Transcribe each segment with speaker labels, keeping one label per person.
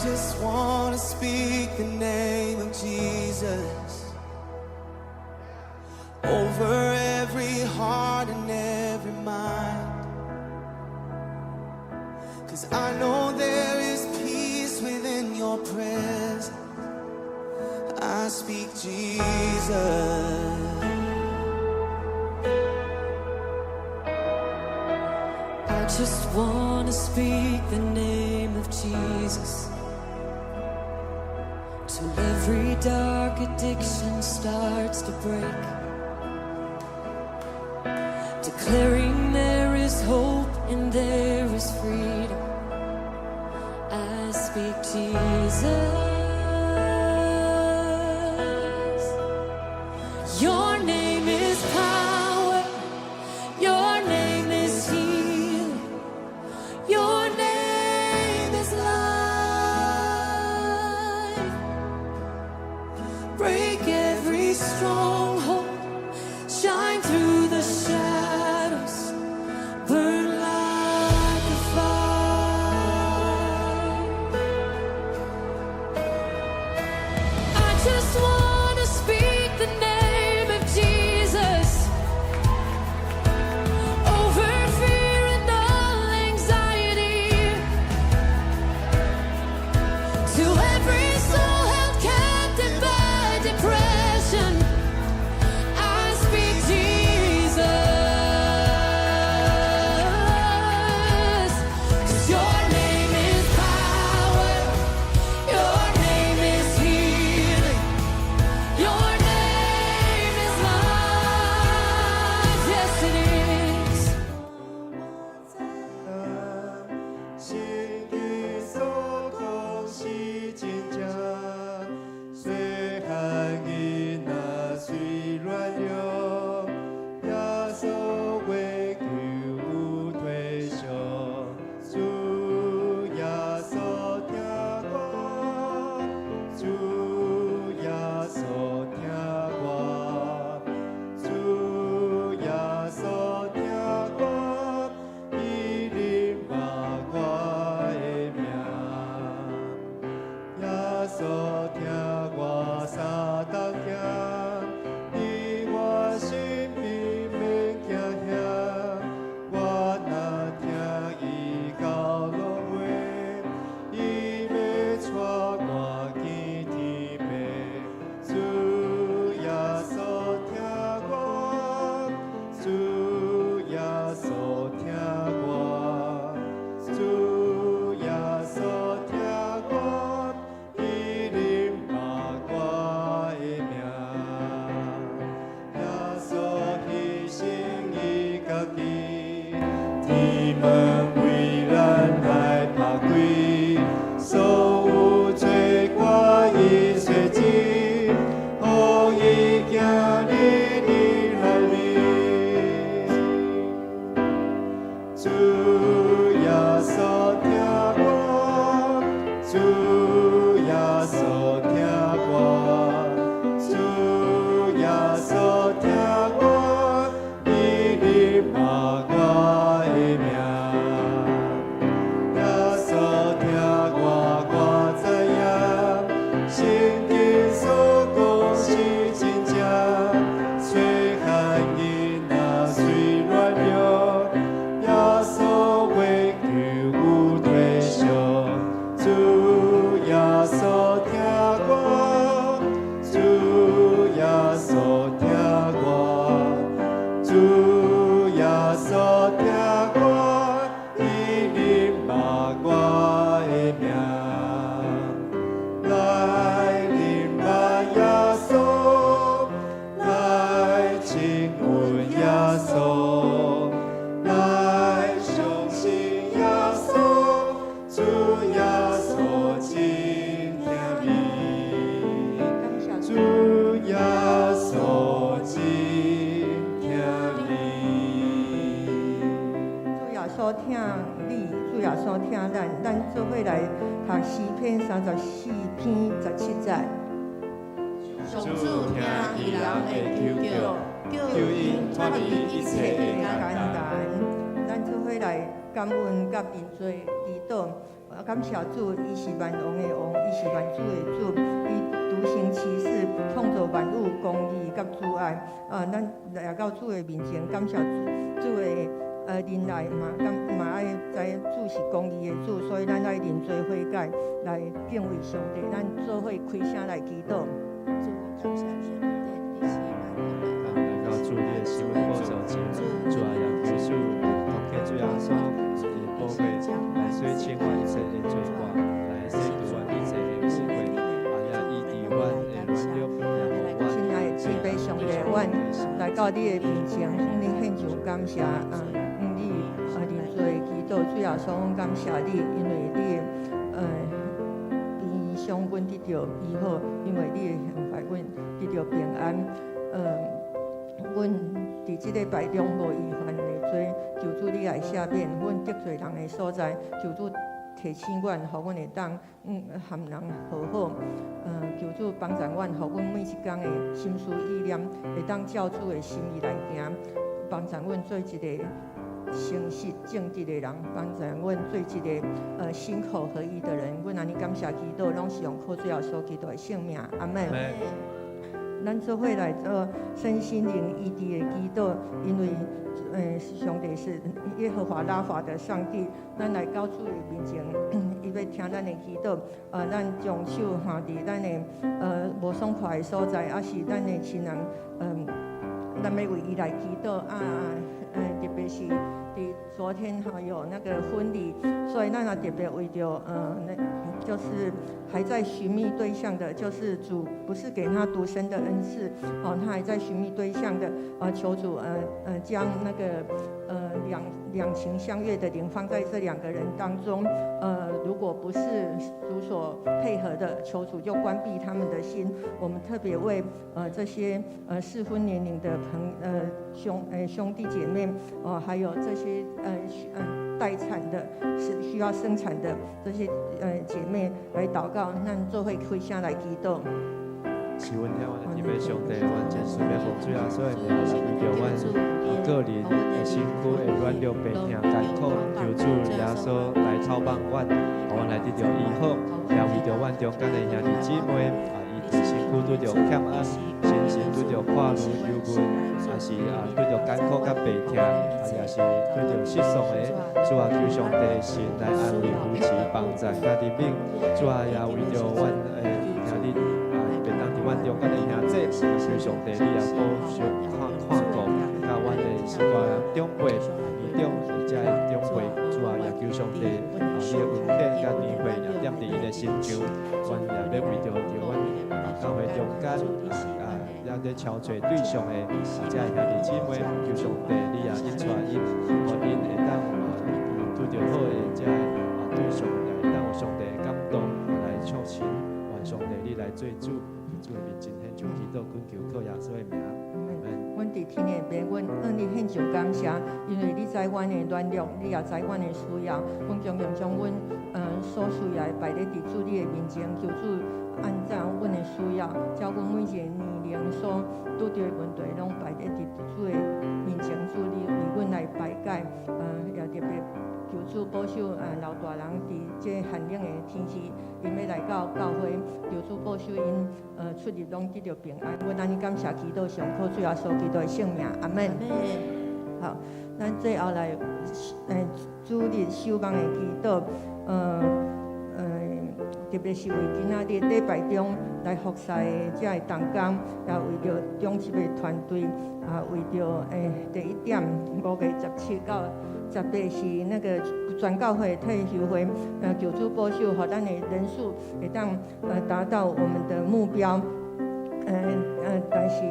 Speaker 1: Just wanna speak the name of Jesus over every heart and every mind. 'Cause I know there is peace within your presence. I speak Jesus.
Speaker 2: I just wanna speak the name of Jesus till every dark addiction starts to break, declaring there is hope and there is freedom. I speak Jesus. Your name is power. Your name is healing. Your name is life. Break every stronghold. Shine through the shadows. Burn like a fire. I just wanna speak the name of Jesus over fear and all anxiety. To every soul held captive by depression, I speak Jesus. 'Cause your name is power, your name is healing, your name is life. Yes, it is.
Speaker 3: 聖經所講是真正，細漢囡仔雖軟弱，耶穌話求有體恤，主耶穌聽我，主耶穌聽我，主耶穌聽我，伊認捌我的名。耶穌疼我相當疼，佇我身邊免驚嚇。我若聽伊到落尾，伊欲帶我見天父。主耶穌疼我，主耶穌疼我，主耶穌疼我，伊認捌我的名。耶穌犧牲伊家己，天門為咱來拍開，所有罪過伊洗淨，予伊行入你內面。主耶穌疼我，主耶穌疼我，主耶穌疼我，伊認捌我的名。耶穌疼我，我知影，聖經所講是真正，細漢囡仔雖軟弱，耶穌話求有體恤，主耶穌疼我，主耶穌疼我，主耶穌疼我，伊認捌我的名。來認捌耶穌，來親吻耶穌，來相信耶穌，主耶穌真疼你，主耶穌真疼你。
Speaker 4: 主耶穌疼你，主耶穌疼咱，咱做伙來讀詩篇34篇17節。
Speaker 5: 上主聽義人的求叫，救𪜶脫離一切的艱難。
Speaker 4: 咱做伙來。感恩佮認罪祈禱。感謝主，伊是萬王的王，伊是萬主的主，伊獨行其事，創造萬物，公義佮慈愛。啊，咱來到主的面前，感謝主主的忍耐嘛，感嘛愛知主是公義的主，所以咱愛認罪悔改，來敬畏上帝。咱做伙開聲來祈禱。
Speaker 5: 主，感謝你的恩典，你是萬王的王。
Speaker 3: 來到主你的施恩寶座前，主啊，也求主托起主耶穌伊的寶血來洗清阮一切的罪過，來洗除阮一切的污穢，啊，也醫治阮的軟弱，也予阮
Speaker 4: 親愛的慈悲上帝，阮來到你的面前，向你獻上感謝啊！向你認罪祈禱，主耶穌，阮感謝你，因為你的悲傷，阮得著醫好；因為你的刑罰，阮得著平安。阮佇這禮拜中無意犯的罪，求主你來赦免。阮得罪人的所在，求主提醒阮，予阮會當和人和好。求主幫助阮，予阮每一工的心思意念會當照主的心意來行，幫助阮做一个誠實正直的人，幫助阮做一个心口合一的人。阮按呢感謝祈禱，攏是奉靠主耶穌基督的聖名，阿門。咱做伙來做身心靈醫治的祈禱，因為上帝是耶和華拉法的上帝，咱來到主的面前，伊欲聽咱的祈禱。咱將手放佇咱的無爽快的所在，抑是咱的親人，咱欲為伊來祈禱啊。特別是佇昨天哈有那個婚禮，所以咱也特別為著那就是還在尋覓對象的，就是主不是給他獨身的恩賜，哦，他還在尋覓對象的，求主將那個兩情相悅的靈放在這兩個人當中，如果不是主所配合的，求主就關閉他們的心。我們特別為這些適婚年齡的兄弟姐妹，哦，還有這些待產的，是需要生產的這些姐妹來禱告，咱做伙開聲來祈禱。
Speaker 3: 是阮聽阮的天父上帝，阮真想欲奉主耶穌的名來為著阮個人的身軀的軟弱、病痛、艱苦，求主耶穌來透幫阮，予阮來得著醫好，也為著阮中間的兄弟姊妹，啊，伊佇身軀拄著欠壓，精神拄著破慮憂鬱，也是啊拄著艱苦佮病痛，啊也是拄著失喪的，主啊，求上帝神來安慰、扶持、幫助佮憐憫，主啊，也為著阮的兄弟啊，便當佇阮中間的兄弟，求上帝你也保守看看顧，佮阮的時大人長輩、年長遮的長輩，主啊，也求上帝啊，你的恩典佮恩惠也踮佇�的身上，阮也欲為著佇阮教會中間啊，也咧敲揣對象的啊，遮的兄弟姊妹，求上帝你也引帶𪜶，予𪜶會當拄著好的遮的啊對象，也會當有上帝的感動來促成，願上帝你來做主，主的面前獻上祈禱，懇求靠耶穌的名。
Speaker 4: 阮佇天的父，阮向你獻上感謝，因為你知阮的軟弱，你也知阮的需要。阮常常將阮所需要的擺咧佇主你的面前，求主按照阮的需要，照阮每一個年齡所拄著的問題，攏擺咧佇主的面前，主你為阮來排解。也特別求主保守老大人佇這寒冷的天氣，𪜶欲來到教會，求主保守𪜶出入攏得著平安。阮按呢感謝祈禱，上靠主耶穌基督的聖名，阿門。好，咱最後來主日守望的祈禱，特別是為今仔日禮拜中來服侍的遮的同工，也為著長執的團隊，啊，為著第一點5月17到18是那個全教會退休會，求主保守，予咱的人數會當達到我們的目標。但是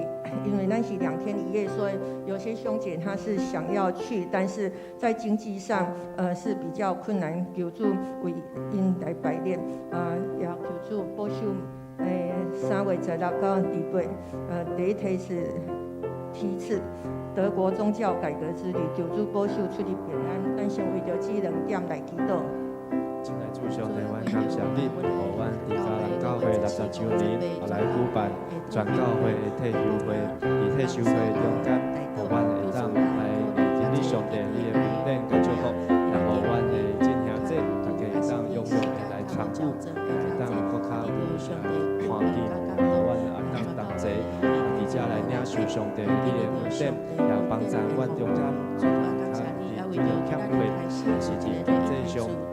Speaker 4: 因為咱是2天1夜，所以有些兄姐他是想要去，但是在經濟上是比較困難，求主為𪜶來排列，啊，也求主保守3月16到28，第一梯次梯次德國宗教改革之旅，求主保守出入平安。咱先為著這兩點來祈禱。
Speaker 3: 親愛主上帝，阮感謝你，予阮佇迦南教會60週年來舉辦全教會的退休會，佇退休會中間，予阮會當來經歷上帝你的恩典佮祝福，也予阮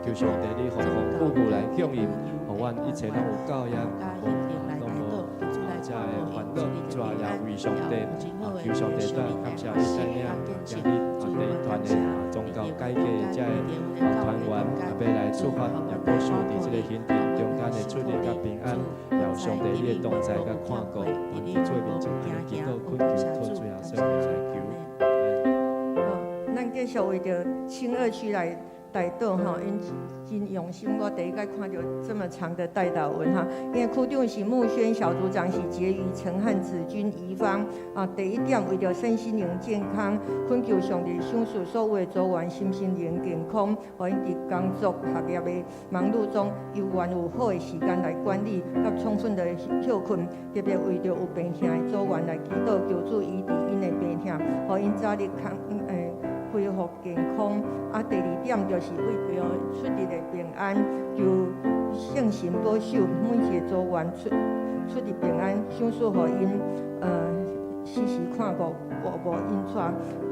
Speaker 6: 求上帝你風風雨雨來響應，予阮一切攏有夠呀，攏無遮的煩惱，主啊，也為上帝啊，求上帝咱感謝你帶領今日啊第一團的啊宗教改革的遮的啊團員啊，欲來出發，也保守佇這個行程中間的出入佮平安，也有上帝你的同在佮看顧，阮佇主的面前按呢祈禱懇求，靠主耶穌名來求。
Speaker 4: 咱繼續為著青二區來代禱吼，𪜶真用心。我第一擺看著這麼長的代禱文哈，因為區長是木宣，小組長是婕妤、陳漢、子君、怡芳啊。第一點，為著身心靈健康，懇求上帝賞賜所有的組員身心靈健康，予𪜶佇工作學業的忙碌中，猶原有好的時間來管理，佮充分的歇睏。特別為著有病痛的組員來祈禱，求主醫治𪜶的病痛，予𪜶早日康恢復健康。啊，第二點就是為著出入的平安，求聖神保守每一個組員出入平安，賞賜予𪜶時時看顧，無𪜶帶，予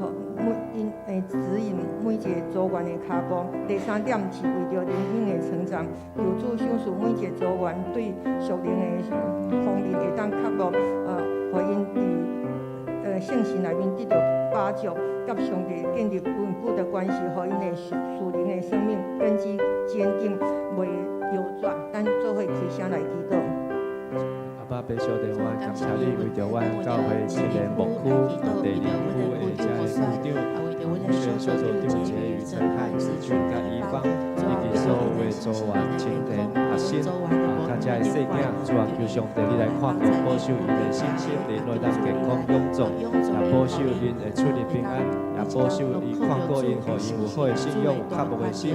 Speaker 4: 每𪜶指引每一個組員的跤步。第三點是為著靈命的成長，求主賞賜每一個組員對屬靈的方面會當較無，予𪜶佇聖神內面得著飽足，佮上帝建立穩固的關係，予𪜶的屬靈的生命根基堅定，袂搖轉。咱做伙開聲來祈禱。
Speaker 6: 阿爸父上帝，我感謝你為著阮教會青年牧區第二區的遮个區長，宣小組長婕妤、陳漢、子君佮怡芳，以及所有的組員、青年學生，啊，佮遮的細囝，主啊，求上帝你來看顧保守𪜶的身心靈，來當健康勇壯，也保守𪜶會出入平安，也保守伊看顧𪜶，予𪜶有好的信仰，有較牧的心。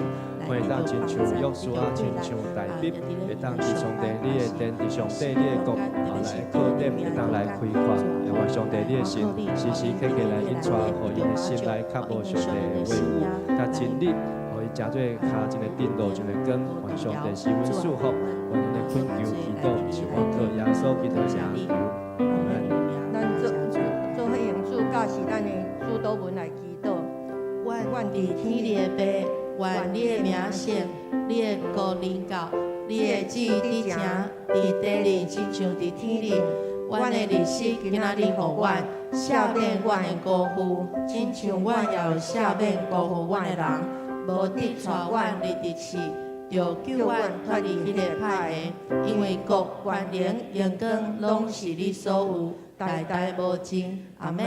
Speaker 6: 會當親像約書亞，親像大衛，會當佇上帝你的殿，佇上帝你的國啊來靠點，會當來開闊，也願上帝你的神時時刻刻來引帶，予𪜶的心來較無上帝的話語，佮真理，予伊成做跤一个燈路，一个光。願上帝賜阮祝福，願阮的懇求祈禱是我靠耶穌基督的名求，阿門。
Speaker 4: 咱做伙用主教示咱的主禱文來祈禱。
Speaker 5: 願佇天裡的父，願你的名聖，你的國臨到，你的旨意佇成，佇地裡親像佇天裡。阮的日食今仔日予阮，赦免阮的辜負，親像阮也有赦免辜負阮的人。無得帶阮入佇試，著救阮脫離彼个歹的，因為國、權能、榮光，攏是你所有，代代無盡。阿們。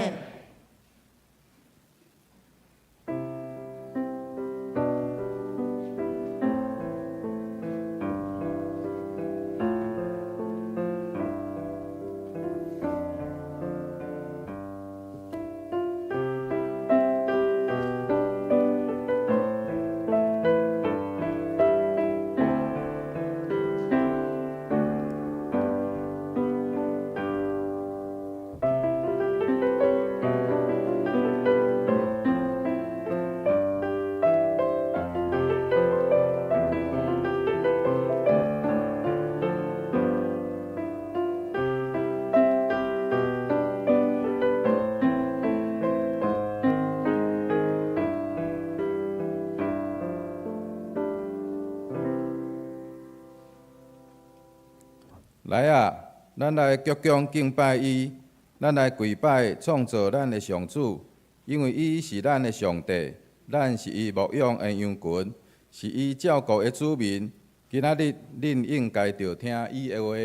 Speaker 7: 來啊，咱來鞠躬敬拜伊，咱來跪拜創造咱的上主，因為伊是咱的上帝，咱是伊牧養的羊群，是伊照顧的子民。今仔日恁應該著聽伊的話。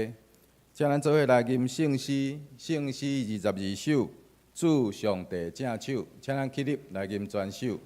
Speaker 7: 請咱做伙來吟聖詩，聖詩22首，主上帝正手，請咱起立來吟全首。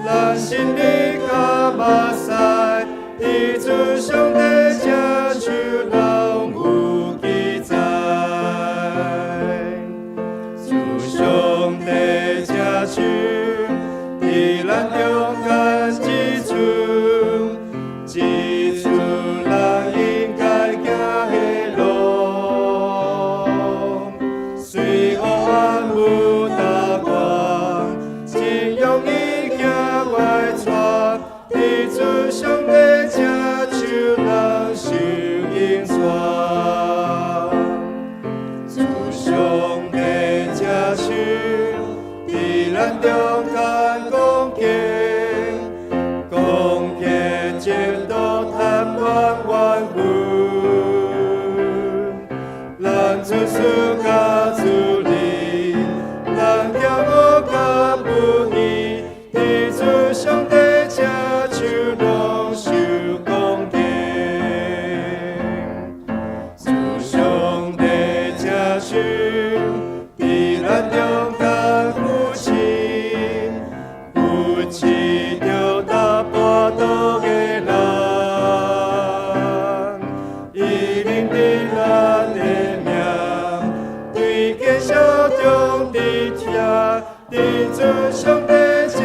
Speaker 3: 咱心裡甲目屎，佇主上帝。咱主赐加主力，咱骄傲佮不义，伫主上帝这手拢受恭敬。主上帝这手，伫咱中間扶持，扶持著踏跋倒的人，伊認得咱的名，對見小中佇遐，佇主上帝這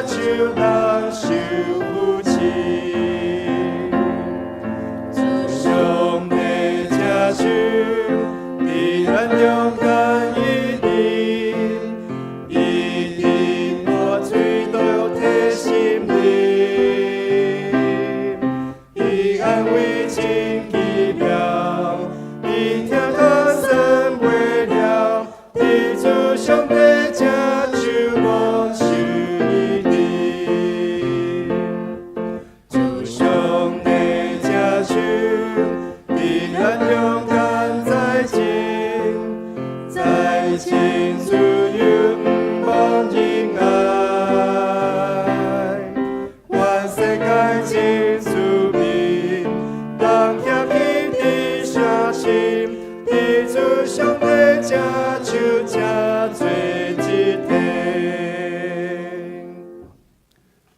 Speaker 3: 手人受扶持。主上帝這手，佇咱中間醫治，醫治破碎都提心靈，伊安慰真奇妙，伊疼較算袂了，佇主上帝這手攏受醫治。主上帝這手，佇咱中間在真，在真自由，毋望仁愛。願世界真滋味，人徛起佇城心，佇主上帝這手這做一體。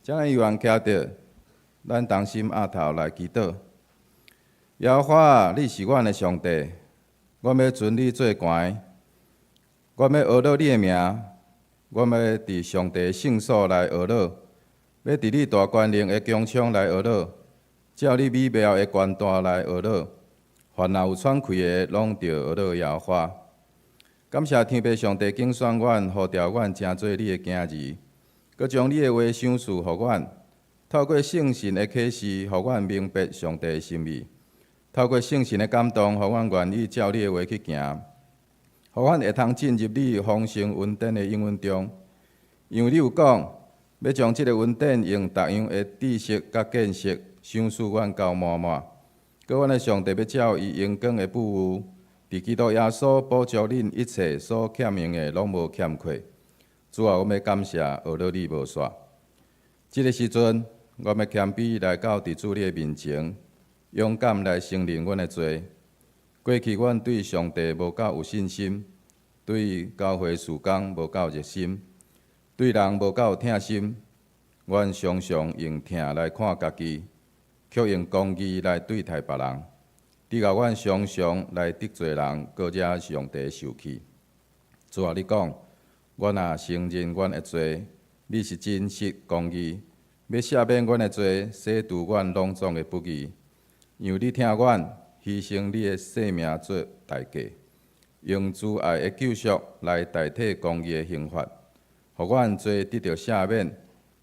Speaker 7: 請咱有緣徛著，咱同心徼頭來祈禱。耶和華，你是阮的上帝，阮欲尊你做懸，阮欲阿樂你的名，阮欲佇上帝聖所來阿樂，欲佇你大權能的穹蒼來阿樂，照你美妙的權大來阿樂。凡若有喘氣的，攏著阿樂耶和華。感謝天父上帝揀選阮，呼召阮成做你的囝兒，閣將你的話賞賜予阮，透過聖神的啟示，予阮明白上帝的心意；透過聖神的感動，予阮願意照你的話去行，予阮會通進入你豐盛恩典的應允中。因為你有講，欲將這个恩典用逐樣的知識佮見識賞賜阮到滿滿。閣阮的上帝欲照伊榮光的富裕，佇基督耶穌補足恁一切所欠用的，攏無欠缺。主啊，阮欲感謝阿樂你無煞。這个時陣，阮欲謙卑來到佇主你的面前，勇敢來承認阮的罪。過去阮對上帝無夠有信心，對教會事工無夠熱心，對人無夠疼心。阮常常用疼來看家己，卻用公義來對待別人。致予阮常常來得罪人，閣惹上帝受氣。主啊，你講，阮若承認阮的罪，你是真實公義，欲赦免阮的罪，洗除阮攏總的不義。因為你疼阮，犧牲你的性命做代價，用慈愛的救贖來代替公義的刑罰，予阮罪得著赦免，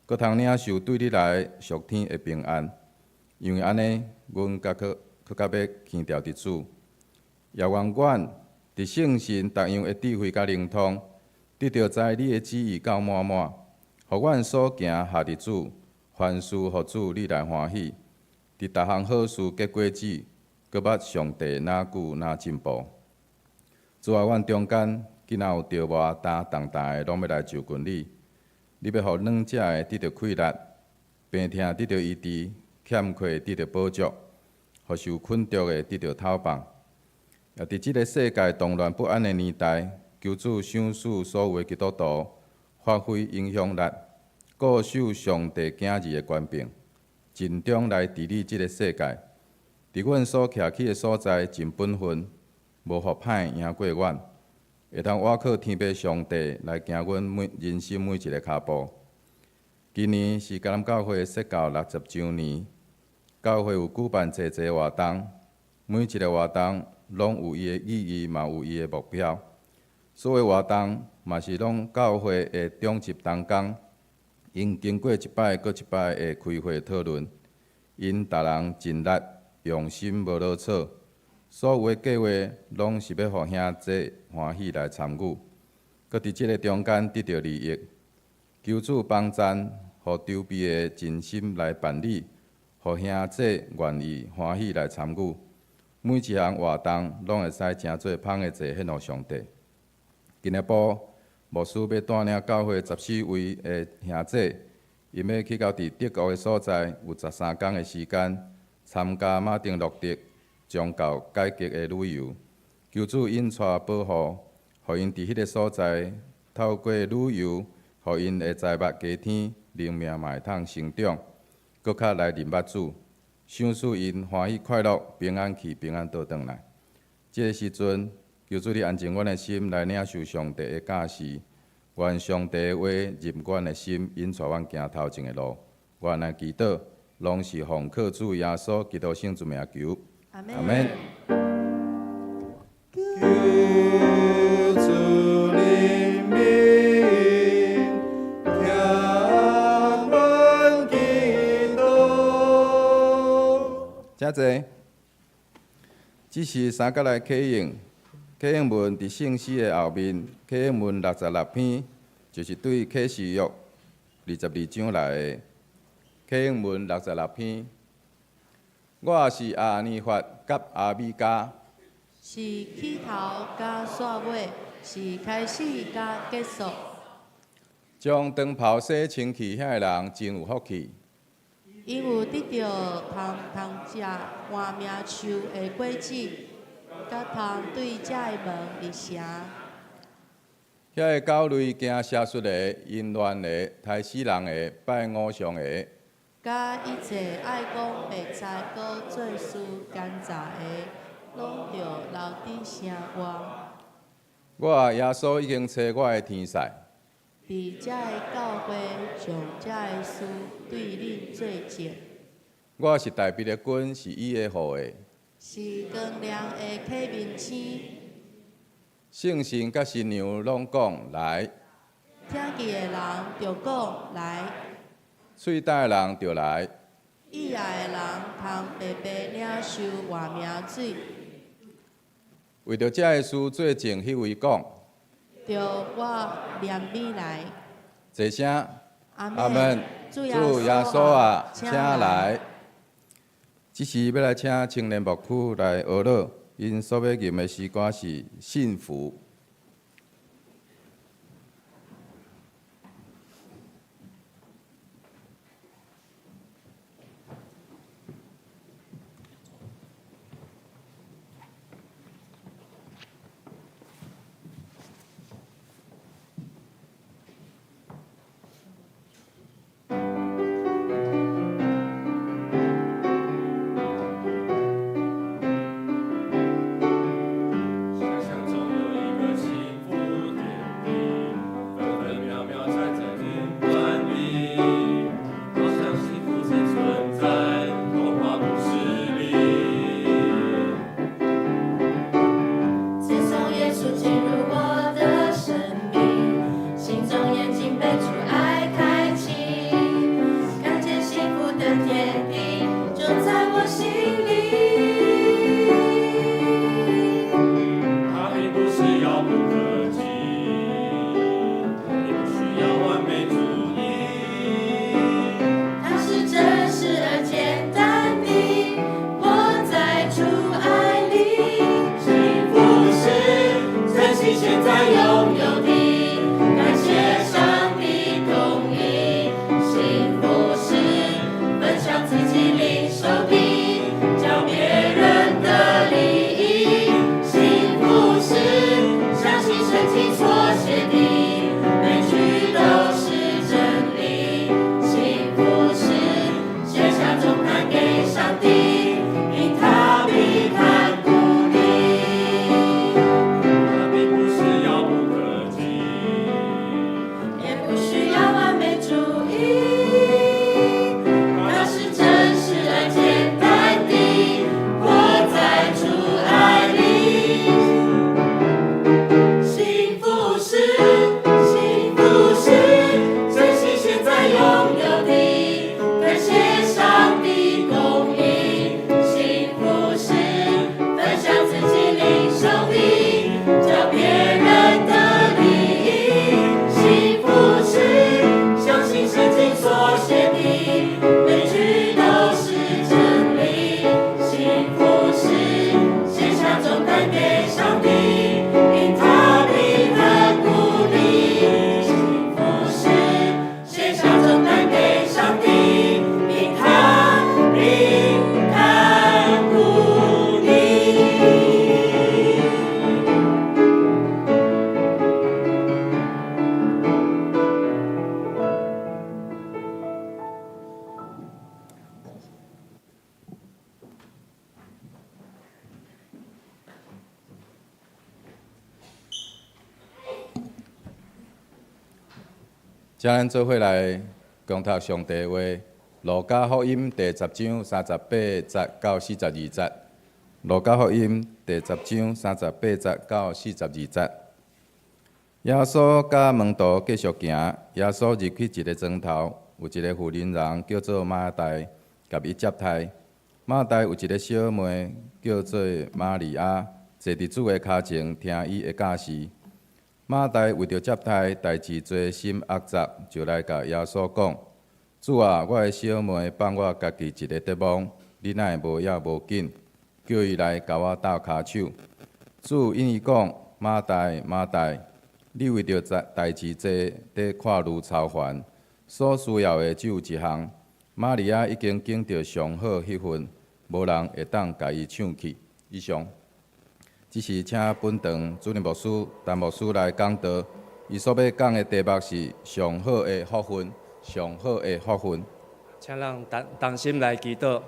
Speaker 7: 閣通領受對你來屬天的平安。因為按呢，阮閣閣閣較欲牽牢佇主，也願阮佇聖神逐樣的智慧佮靈通，得著知你的旨意到滿滿，予阮所行合佇主，凡事予主你來歡喜，佇逐項好事結果子，閣捌上帝若久若進步。主啊，阮中間今仔有著磨擔重擔的，攏欲來就近你。你欲予軟者的得著氣力，病痛得著醫治，欠缺得著補足，予受困著的得著透放。也佇這个世界動亂不安的年代，求主賞賜所有的基督徒發揮影響力，固守上帝囝兒的權柄，盡忠來治理這个世界。佇阮所徛起的所在盡本分，無予歹贏過阮，會當倚靠天父上帝來行阮每人生每一个跤步。今年是迦南教會設教60週年，教會有舉辦濟濟活動，每一个活動攏有伊的意義，嘛有伊的目標。所有活動嘛是攏教會的長執同工，𪜶經過一擺閣一擺的開會討論，𪜶逐人盡力用心無落錯，所有的計劃攏是欲予兄弟歡喜來參與，閣佇這个中間得著利益。求主幫贊，予籌備的盡心來辦理，予兄弟願意歡喜來參與。每一項活動攏會使成做芳的祭獻予上帝。今仔晡牧師欲帶領教會14位的兄姐，𪜶欲去到佇德國的所在，有13工的時間，參加馬丁路德宗教改革的旅遊。求主引帶保護，予𪜶佇彼个所在透過旅遊，予𪜶會知捌加添，靈命嘛會通成長，閣較來認捌主，賞賜𪜶歡喜快樂，平安去，平安倒轉來。這个時陣，求主你安靜阮的心，來領受上帝的教示。願上帝的話入阮的心，引帶阮行頭前的路。阮的祈禱，攏是奉靠主耶穌基督聖主名求。
Speaker 5: 阿
Speaker 7: 阿們。
Speaker 3: 求主憐憫，聽阮祈禱。
Speaker 7: 請坐。這是三角來啟應，啟應文佇聖詩的後面，啟應文66篇，就是對啟示錄22章來的。啟應文66篇，我是阿尼法佮阿米迦，
Speaker 5: 是起頭佮煞尾，是開始佮結束。
Speaker 7: 將長袍洗清氣遐个人真有福氣。
Speaker 5: 𪜶有得著通通食活命樹的果子，佮通對這个門入城。
Speaker 7: 遐个狗類行邪術的、淫亂的、刣死人的、拜偶像的，
Speaker 5: 佮一切愛講白賊閣做事奸詐的，攏著留佇城外。
Speaker 7: 我耶穌已經差我的天使，
Speaker 5: 佇這个教會，將這个事對恁做證。
Speaker 7: 我是大衛的根，是伊的後裔。
Speaker 5: 是光亮的啟明星。
Speaker 7: 聖神佮新娘攏講來，
Speaker 5: 聽見的人著講來，
Speaker 7: 喙焦的人著來，
Speaker 5: 意愛的人通白白領受活命水。
Speaker 7: 為著這个事做證，彼位講，
Speaker 5: 著我憐憫來。
Speaker 7: 齊聲
Speaker 5: 阿
Speaker 7: 阿們，
Speaker 5: 主
Speaker 7: 主耶穌啊，請來。這時欲來請青年牧區來學樂，𪜶所欲吟的詩歌是《信福》。
Speaker 8: 想象中有一個幸福天地，分分秒秒在這雲端裡，好像幸福只存在童話故事裡。
Speaker 9: 自從耶穌進入我的生命，心中眼睛被主愛開啟，看見幸福的天地就在我心裡。
Speaker 8: 它並不是遙不可及，也不需要完美主義。
Speaker 9: 它是真實而簡單的，活在主愛裡。
Speaker 8: 幸福是珍惜現在擁有的，
Speaker 9: 感謝上帝供應。幸福是分享自己領受的，
Speaker 8: 教別人的利益。
Speaker 9: 幸福是相信聖經所寫的，每句都是真理。幸福是卸下重擔給上帝，因他必看顧你。
Speaker 8: 它並不是遙不可及，
Speaker 9: 也不需要完美主義，它是真實而簡單的，活在主愛裡。幸福
Speaker 7: 請咱做伙來共讀上帝話，《路加福音》第十章38節到42節，《路加福音》第十章38節到42節。耶穌佮門徒繼續行，耶穌入去一個莊頭，有一個婦人人叫做馬大，共伊接待。馬大有一個小妹叫做瑪利亞，坐佇主的跤前聽伊的教示。馬大為著接待，代誌濟，心壓雜，就來共耶穌講：主啊，我的小妹放我家己一個佇忙，你哪會無要無緊？叫伊來共我鬥跤手。主應伊講：馬大，馬大，你為著代誌濟，佇看慮操煩，所需要的只有一項。瑪利亞已經揀著上好彼份，無人會當共伊搶去。以上。這時請本堂主任牧師陳牧師來講道，伊所欲講的題目是上好的福分，上好的福分。
Speaker 10: 請咱同同心來祈禱，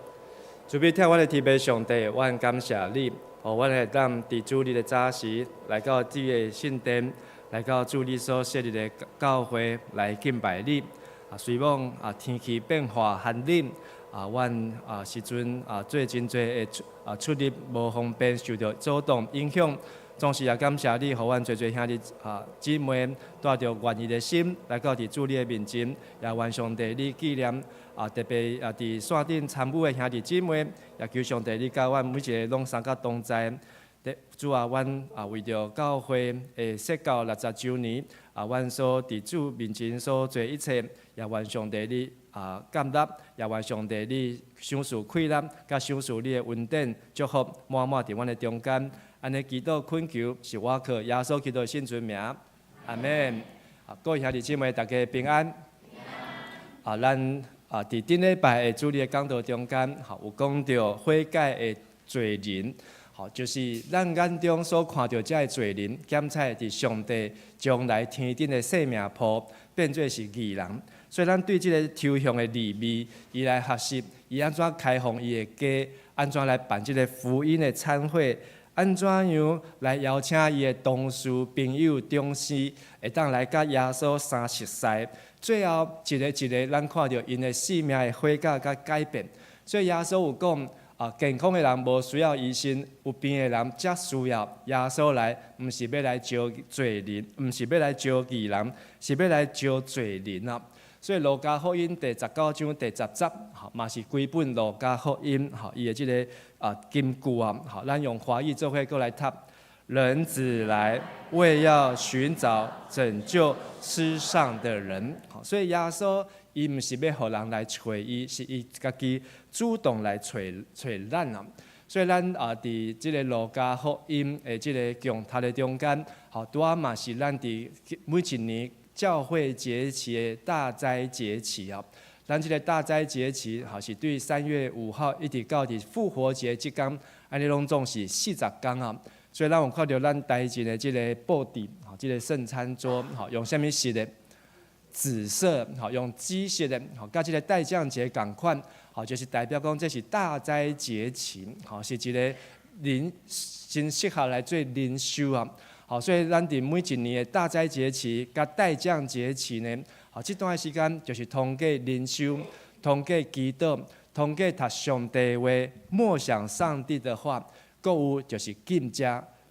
Speaker 10: 慈悲疼阮的天父上帝，阮感謝你，予阮會當佇主日的早時來到這個聖殿，來到主你所設立的教會來敬拜你。啊，雖罔啊天氣變化寒冷，啊，阮啊時陣啊做真濟的出啊出入無方便，受著阻擋影響，總是也感謝你，予阮濟濟兄弟啊姊妹帶著願意的心來到佇主你的面前，也願上帝你紀念啊特別啊佇線頂參與的兄弟姊妹，也求上帝你佮阮每一个攏相佮同在。主啊，阮啊為著教會的設教60週年，啊，阮所佇主面前所做一切，也願上帝你啊感納，也願上帝你賞賜氣力，佮賞賜你的恩典祝福滿滿佇阮的中間。按呢祈禱懇求，是我靠耶穌基督的聖尊名，阿門。啊，各位兄弟姊妹，大家平安。啊，咱啊佇頂禮拜的主日的講道中間，吼有講著悔改的罪人。吼，就是咱眼中所看著這个罪人，檢採佇上帝將來天頂的生命簿，變做是義人。所以咱對這个抽象的利未，伊來學習，伊按怎開放伊的家，按怎來辦這个福音的餐會，按怎樣來邀請伊的同事、朋友、長司，會當來佮耶穌相熟似。最後一个一个，咱看著𪜶的生命的悔改佮改變。所以耶穌有講。啊，健康的人無需要醫生，有病的人才需要。耶穌來，毋是欲來召罪人，毋是欲來召義人，是欲來召罪人啊。所以路加福音第19章第10節，吼，嘛是規本路加福音，吼，伊的這个啊金句啊，吼，咱用華語做伙閣來讀。人子來，為要尋找拯救失喪的人。好，所以耶穌伊毋是欲予人來揣伊，是伊家己主動來揣揣咱啊。所以咱啊，佇這个路加福音的這个共讀的中間，吼，拄仔嘛是咱佇每一年教會節期的大齋節期啊。咱這个大齋節期，吼，是對3月5號一直到佇復活節這工，按呢攏總是40工啊。所以咱有看著咱台前的這个布置，吼，這个聖餐桌，吼，用啥物色的？紫色，吼，用紫色的，吼，佮這个待降節仝款，吼，就是代表講這是大齋節期，吼，是一个靈真適合來做靈修啊。好，所以咱佇每一年的大齋節期佮待降節期呢，吼，這段時間就是通過靈修、通過祈禱、通過讀上帝話、默想上帝的話，閣有就是禁食，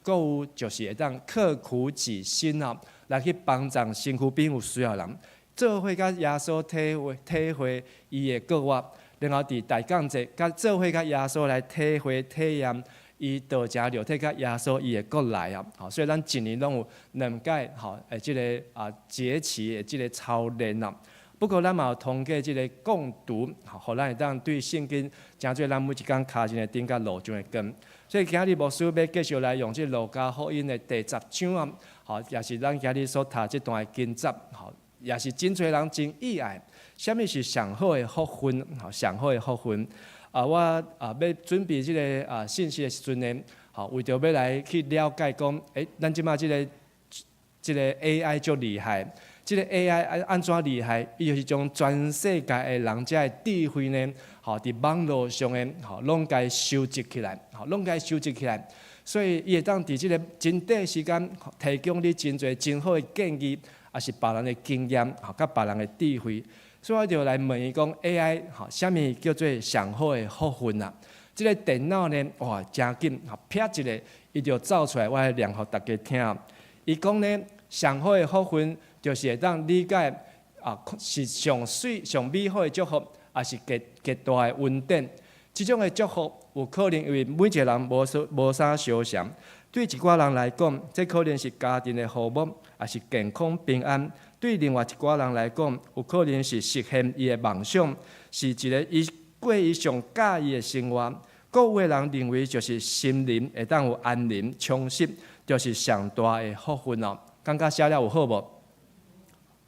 Speaker 10: 閣有就是會當刻苦己心啊，來去幫助身軀邊有需要人，做伙佮耶穌體會體會伊的過活，然後佇待降節，佮做伙佮耶穌來體會體驗伊道成肉體佮耶穌伊的國來啊，吼，所以咱一年攏有兩擺吼，的這个啊節期的這个操練啊。不過咱嘛有通過這个共讀，吼，予咱會當對聖經成做咱每一工跤前的燈佮路上的光。所以今日牧師欲繼續來用這路加福音的第十章啊，吼，也是咱今日所讀這段的經節，吼，也是真濟人真意愛。啥物是上好的福分？吼，上好的福分。啊，我啊欲準備這个啊信息的時陣呢，吼，為著欲來去了解講，咱這馬這个 AI 足厲害，這个 AI 按按怎厲害？伊就是將全世界的人遮的智慧呢，吼，佇網路上的，吼，攏共收集起來，吼，攏共收集起來。所以伊會當佇這个真短時間提供你真濟真好的建議。抑是別人的經驗，吼，佮別人的智慧。所以我就來問伊講 AI，吼，啥物叫做上好的福分啊？這个電腦呢，哇，誠緊，吼，啪一下，伊就走出來，我來念予大家聽。伊講呢，上好的福分就是會當理解啊，是上媠、上美好的祝福，抑是極極大的恩典。這種的祝福有可能因為每一个人無所無啥相像，對一寡人來講，這可能是家庭的和睦，抑是健康平安；對另外一寡人來講，有可能是實現伊的夢想，是一个伊過伊上佮意的生活。閣有的人認為就是心靈會當有安寧充實，就是上大的福分哦。感覺寫了有好無？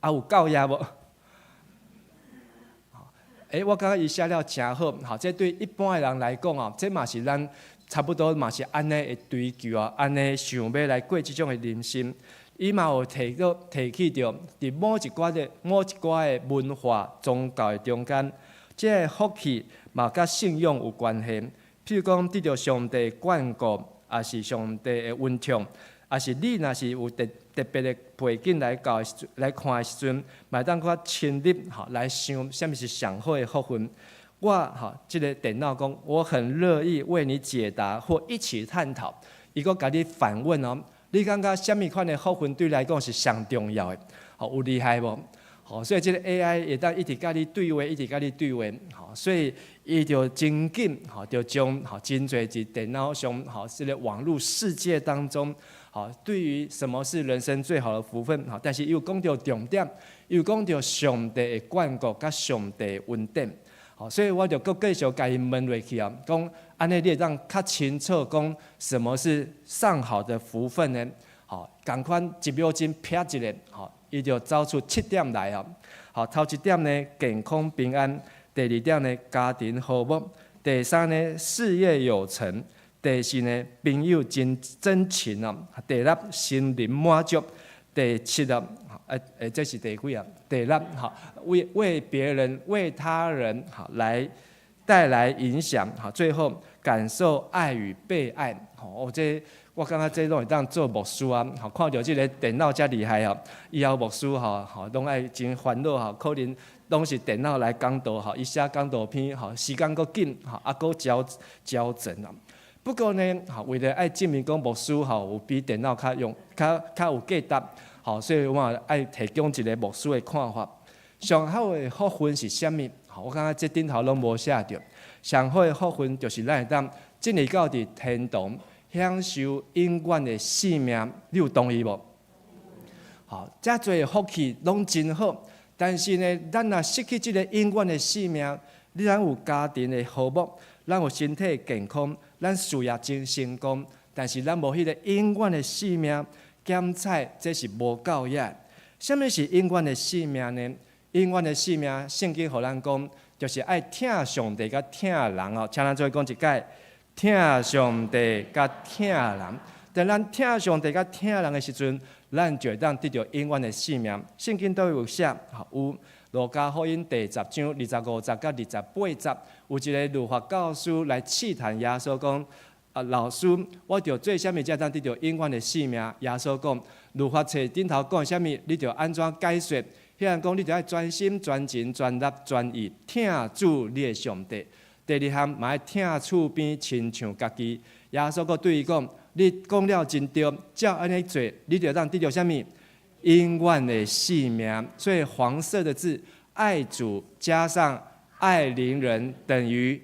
Speaker 10: 啊，有夠額無？欸，我感覺伊寫了誠好，吼，這對一般的人來講哦，這嘛是咱差不多嘛是按呢的追求啊，按呢想欲來過這種的人生。伊嘛有提到提起著，佇某一寡的某一寡的文化宗教的中間，這个福氣嘛佮信仰有關係。譬如講，得著上帝眷顧，抑是上帝的恩寵，抑是你若是有特特別的背景來教來看的時陣，嘛會當較深入吼來想，啥物是上好的福分。我吼，這个電腦講，我很樂意為你解答或一起探討。伊閣共你反問哦，你感覺啥物款的福分對你來講是上重要的？吼，有厲害無？吼，所以這个 AI 會當一直佮你對話，一直佮你對話，吼，所以伊就真緊，吼，就將吼真濟佇電腦上，吼，這个網路世界當中，吼，對於什麼是人生最好的福分，吼，但是伊有講著重點，伊有講著上帝的眷顧佮上帝的恩典，吼，所以我就閣繼續共伊問落去啊，講按呢你會當較清楚講什麼是上好的福分呢？吼，仝款一秒鐘啪一下，吼。伊就走出七點來哦。好，頭一點呢，健康平安；第二點呢，家庭和睦；第三呢，事業有成；第四呢，朋友真真情哦；第六，心靈滿足；第七啊，欸欸，這是第幾啊？第六，吼，為為別人、為他人，吼來帶來影響，吼，最後感受愛與被愛，吼，這我感覺這攏會當做牧師啊，吼，看著這个電腦遮厲害哦，以後牧師吼吼攏愛真煩惱吼，可能攏是電腦來講道吼，伊寫講道篇吼，時間閣緊吼，啊閣焦焦陣啊。不過呢，吼，為了愛證明講牧師吼有比電腦較用較較有價值，吼，所以我愛提供一个牧師的看法。上好的福分是啥物？吼，我感覺這頂頭攏無寫著。上好的福分就是咱會當進入到佇天堂，享受永遠的生命。你有同意無？吼，遮濟福氣攏真好，但是呢，咱若失去這个永遠的生命，你咱有家庭的和睦，咱有身體健康，咱事業真成功，但是咱無彼个永遠的生命，檢採這是無夠額。啥物是永遠的生命呢？永遠的生命，聖經予咱講，就是愛疼上帝佮疼人哦。請咱做伙講一擺，疼上帝佮疼人。當咱疼上帝佮疼人的時陣，咱就會當得著永遠的生命。聖經都有寫，有路加福音第十章二十五節佮二十八節，有一个律法教師來試探耶穌講：啊，老師，我著做啥物才當得著永遠的生命？耶穌講，律法冊頂頭講啥物，你著按怎解說？彼人講，你著愛全心、全情、全力、全意疼主你的上帝。第二項嘛愛疼厝邊親像家己。耶穌閣對伊講：你講了真對，照按呢做，你就當得著啥物？永遠的生命。所以黃色的字，愛主加上愛鄰人，等於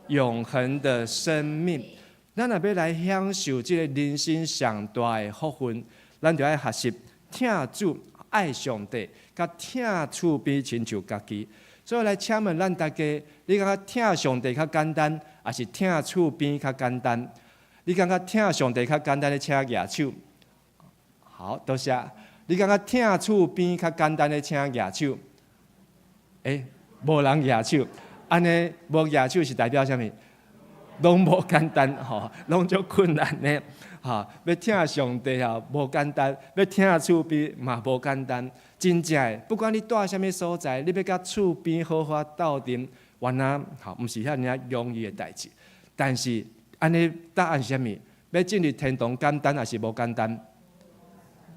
Speaker 10: 永恆的生命。咱若欲來享受這个人生上大的福分，咱就愛學習疼主、愛上帝，佮疼厝邊親像家己。所以來請問咱大家，你感覺疼上帝較簡單，抑是疼厝邊較簡單？你感覺疼上帝較簡單的，請舉手。好，多謝。你感覺疼厝邊較簡單的，請舉手。欸，無人舉手，按呢無舉手是代表啥物？攏無簡單吼，攏足困難的吼。欲疼上帝吼，無簡單；欲疼厝邊嘛無簡單。真正的，不管你蹛啥物所在，你欲佮厝邊好好鬥陣，原來吼，毋是遐爾仔容易的代誌。但是按呢答案是啥物？欲進入天堂簡單抑是無簡單？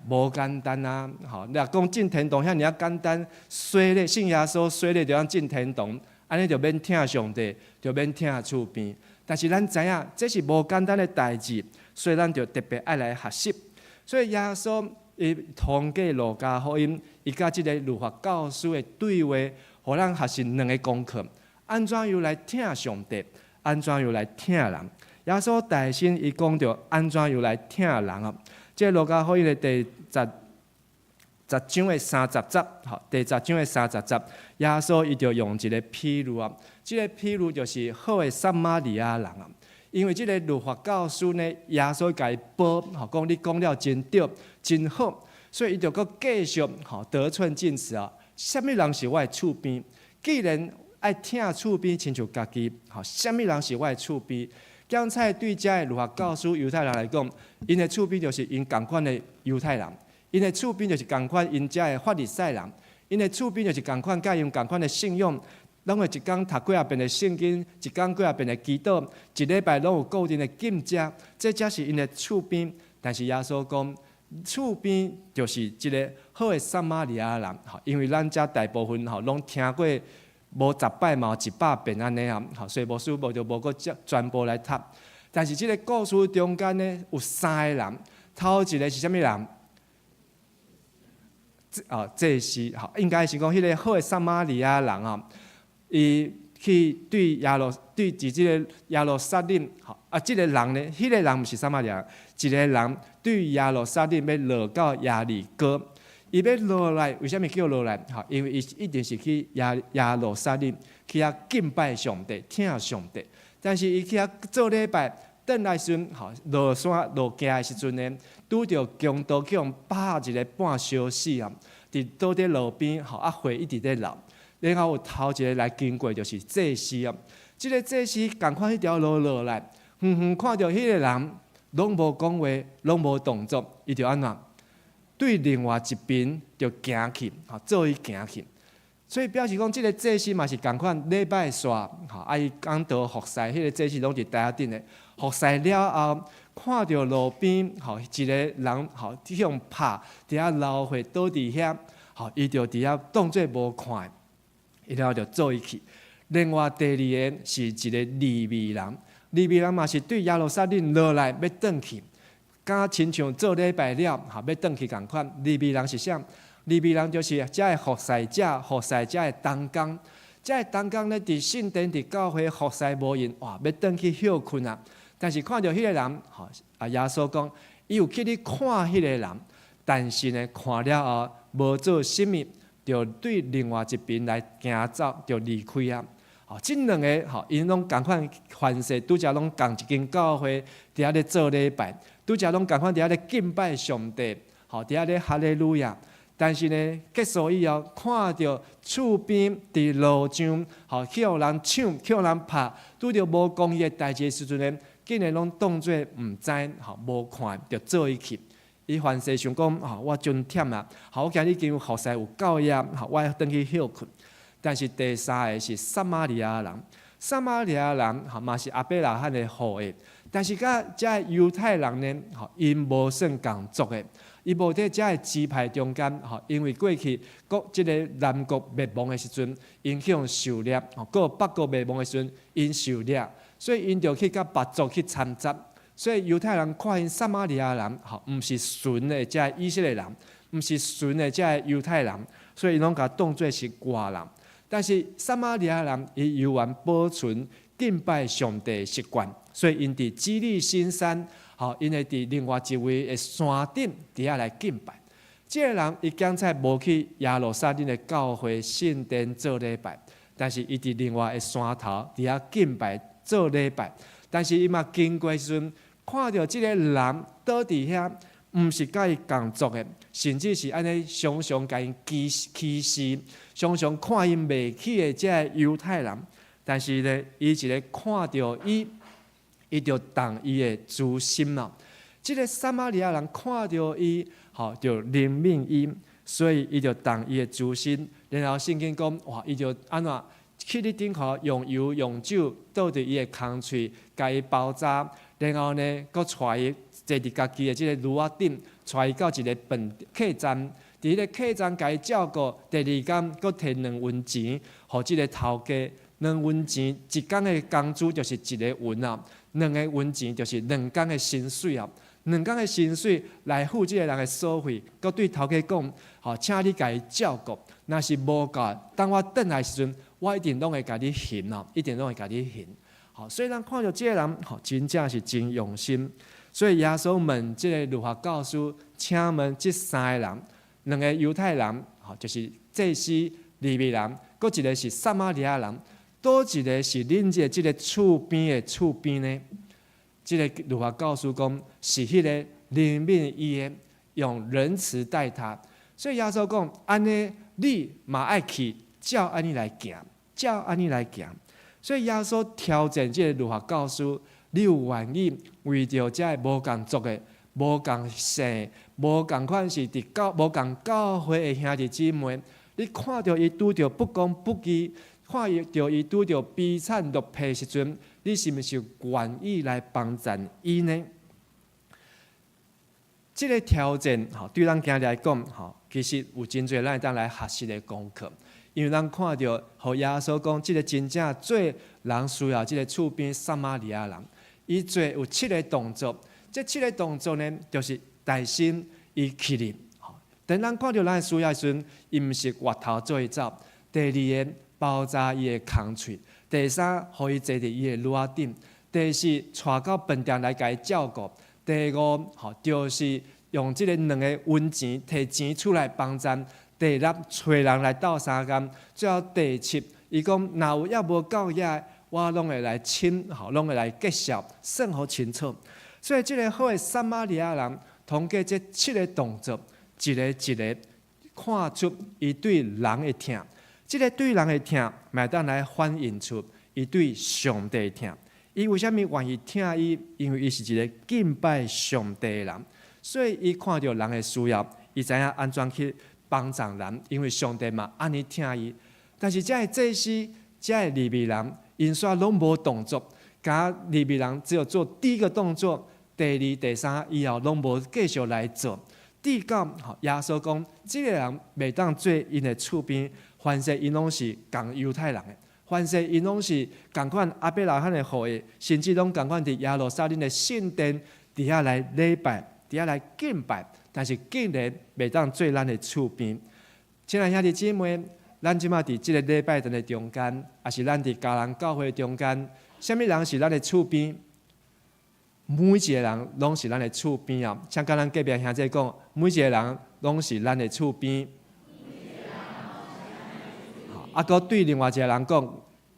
Speaker 10: 無簡單啊！吼，你若講進天堂遐爾仔簡單，洗禮信耶穌洗禮就通進天堂，按呢就免疼上帝，就免疼厝邊。但是咱知影，這是無簡單的代誌，所以咱就特別愛來學習。所以耶穌伊通過路加福音，伊佮這個律法教師的對話，予咱學習兩个功課：按怎樣來疼上帝，按怎樣來疼人。耶穌大先伊講著按怎樣來疼人哦。這個路加福音的第十章的三十節，吼，第十章的三十節，耶穌伊就用一个譬喻啊，這个譬喻就是好的撒瑪利亞人啊。因為這个律法教師呢，耶穌共伊褒，吼，講你講了真對，真好，所以伊就閣繼續吼得寸進尺啊。啥物人是我的厝邊？既然愛疼厝邊，親像家己，吼，啥物人是我的厝邊？剛才對這个律法教師猶太人來講，𪜶的厝邊就是𪜶仝款的猶太人，𪜶的厝邊就是仝款𪜶遮的法利賽人，𪜶的厝邊就是仝款佮𪜶仝款的信仰，攏會一工讀幾仔遍的聖經，一工幾仔遍的祈禱，一禮拜攏有固定的禁食，這才是𪜶的厝邊。但是耶穌講，厝邊就是這个好的撒瑪利亞人，因為咱遮大部分吼攏聽過。無十擺嘛有100遍按呢啊，吼，所以牧師無就無閣全部來讀。但是這个故事中間呢，有三个人，頭一个是啥物人？哦，祭司，吼，應該是講彼个好的撒瑪利亞人啊，伊去對耶路對佇這个耶路撒冷，吼啊，這个人呢，彼个人毋是撒瑪利亞，一个人對耶路撒冷欲落到耶利哥。伊欲落來，為啥物叫落來？吼，因為伊一定是去耶路撒冷去遐敬拜上帝、疼上帝。但是伊去遐做禮拜，轉來時陣，吼，落山落行的時陣呢，拄著強盜去予拍一个半燒死啊！佇倒佇路邊，吼，啊血一直咧流。然後有頭一个來經過，就是祭司啊。這个祭司仝款彼條路落來，遠遠看著彼个人，攏無講話，攏無動作，伊就按怎？對另外一邊就行去，吼，做伊行去。所以表示講，這个祭司嘛是仝款禮拜煞，吼，啊伊講道服侍，彼个祭司攏佇台仔頂的。服侍了後，看著路邊，吼，一个人，吼，去予拍，佇遐流血倒佇遐，吼，伊就佇遐當做無看，伊然後就做伊去。另外第二个是一个利未人，利未人嘛是對耶路撒冷落來欲轉去。敢親像做禮拜了，吼，欲轉去仝款。利未人是啥？利未人就是遮的服侍者，服侍者的同工。遮的同工咧，佇聖殿、佇教會服侍無閒，哇，欲轉去歇睏啊！但是看著彼个人，吼，啊，耶穌講，伊有去咧看彼个人，但是呢，看了後無做啥物，就對另外一邊來行走，就離開啊。吼，這兩个吼，𪜶攏仝款凡勢拄才攏仝一間教會，佇遐咧做禮拜，拄才攏仝款佇遐咧敬拜上帝，吼，佇遐咧哈利路亞。但是呢，結束以後，看著厝邊佇路上，吼，去予人搶，去予人拍，拄著無公義的代誌的時陣呢，竟然攏當做毋知，吼，無看，就做伊去。伊凡勢想講，吼，我真忝啊，吼，我今日已經服侍有夠額，吼，我愛轉去歇睏。但是第三个是撒瑪利亞人，撒瑪利亞人吼嘛是亞伯拉罕的後裔，但是佮遮猶太人呢，吼，𪜶無算仝族的，伊無佇遮个支派中間，吼，因為過去國這个南國滅亡的時陣，𪜶去予狩獵，吼，閣北國滅亡的時陣，𪜶狩獵，所以𪜶就去佮別族去摻雜，所以猶太人看𪜶撒瑪利亞人，吼，毋是純的遮以色列人，毋是純的遮猶太人，所以𪜶攏共當做是外人。但是撒瑪利亞人伊猶原保存敬拜上帝的習慣，所以𪜶佇基利心山，吼，𪜶會佇另外一位的山頂佇遐來敬拜。這个人伊剛才無去耶路撒冷的教會聖殿做禮拜，但是伊佇另外的山頭佇遐敬拜做禮拜。但是伊嘛經過時陣，看著這个人倒佇遐，毋是佮伊仝族的，甚至是按呢常常共𪜶歧視，常常看𪜶袂起的這个猶太人。但是呢，伊一个看著伊，伊就動伊的慈心啦。這个撒瑪利亞人看著伊，吼，就憐憫伊，所以伊就動伊的慈心。然後聖經講，哇，伊就按怎去咧頂頭用油用酒倒佇伊的空喙，共伊包紮，然後呢，閣帶伊坐佇家己的這个驢仔頂，帶伊到一个飯客棧，佇彼个客棧共伊照顧。第二工，閣提兩文錢，予這个頭家。兩文錢一工的工資就是一个文啊，兩个文錢就是兩工的薪水啊。兩工的薪水來付這个人的所費，閣對頭家講，吼，請你共伊照顧。若是無夠，等我轉來時陣，我一定攏會共你還哦，一定攏會共你還。好，所以咱看著這个人，吼，真正是真用心。所以耶穌問這个律法教師，請問這三个人，兩个猶太人，吼，就是祭司、利未人，閣一个是撒瑪利亞人，佗一个是恁這个厝邊的厝邊呢？這个律法教師講，是彼个憐憫伊的，用仁慈待他。所以耶穌講，按呢，你嘛愛去照按呢來行，照按呢來行。所以耶穌挑戰這个律法教師，你有願意為著這个無仝族的、無仝姓、無仝款是佇教無仝教會的兄弟姊妹，你看著伊拄著不公不義，看著伊拄著悲慘落魄時陣，你是毋是願意來幫贊伊呢？這个挑戰，吼，對咱今日來講，吼，其實有真濟咱會當來學習的功課。因為咱看著，予耶穌講，這个真正做人需要這个厝邊撒瑪利亞人，伊做有七个動作。這七个動作呢，就是大心伊起立。當咱看著咱的需要時陣，伊毋是越頭做伊走。第二个，包紮伊的空喙；第三，予伊坐佇伊的驢仔頂；第四，帶到飯店來共伊照顧；第五，吼，就是用這个兩个文錢提錢出來幫贊；第六，揣人來鬥相共；最後第七，伊講若有猶無夠額，我攏會來請，吼，攏會來介紹，算予清楚。所以這个好的撒瑪利亞人，通過這七个動作，一个一个看出伊對人的疼。這个對人的疼，嘛會當來反映出伊對上帝的疼。伊為啥物願意疼伊？因為伊是一个敬拜上帝的人，所以伊看著人的需要，伊知影按怎去幫助人。因為上帝嘛按呢疼伊。但是這个祭司、這个利未人，𪜶煞攏無動作，敢利未人只有做第一個動作，第二、第三以後攏無繼續來做。直到耶穌講，這个人袂當做𪜶的厝邊，凡勢𪜶攏是仝猶太人的，凡勢𪜶攏是仝款亞伯拉罕的後裔，甚至攏仝款佇耶路撒冷的聖殿佇遐來禮拜，佇遐來敬拜，但是竟然袂當做咱的厝邊。親愛兄弟姊妹，咱這馬佇這个禮拜堂的中間，抑是咱佇家人教會中間，啥物人是咱的厝邊？每一个人攏是咱的厝邊啊！請佮咱隔壁兄弟講，每一个人攏是咱的厝邊。啊，閣對另外一个人講，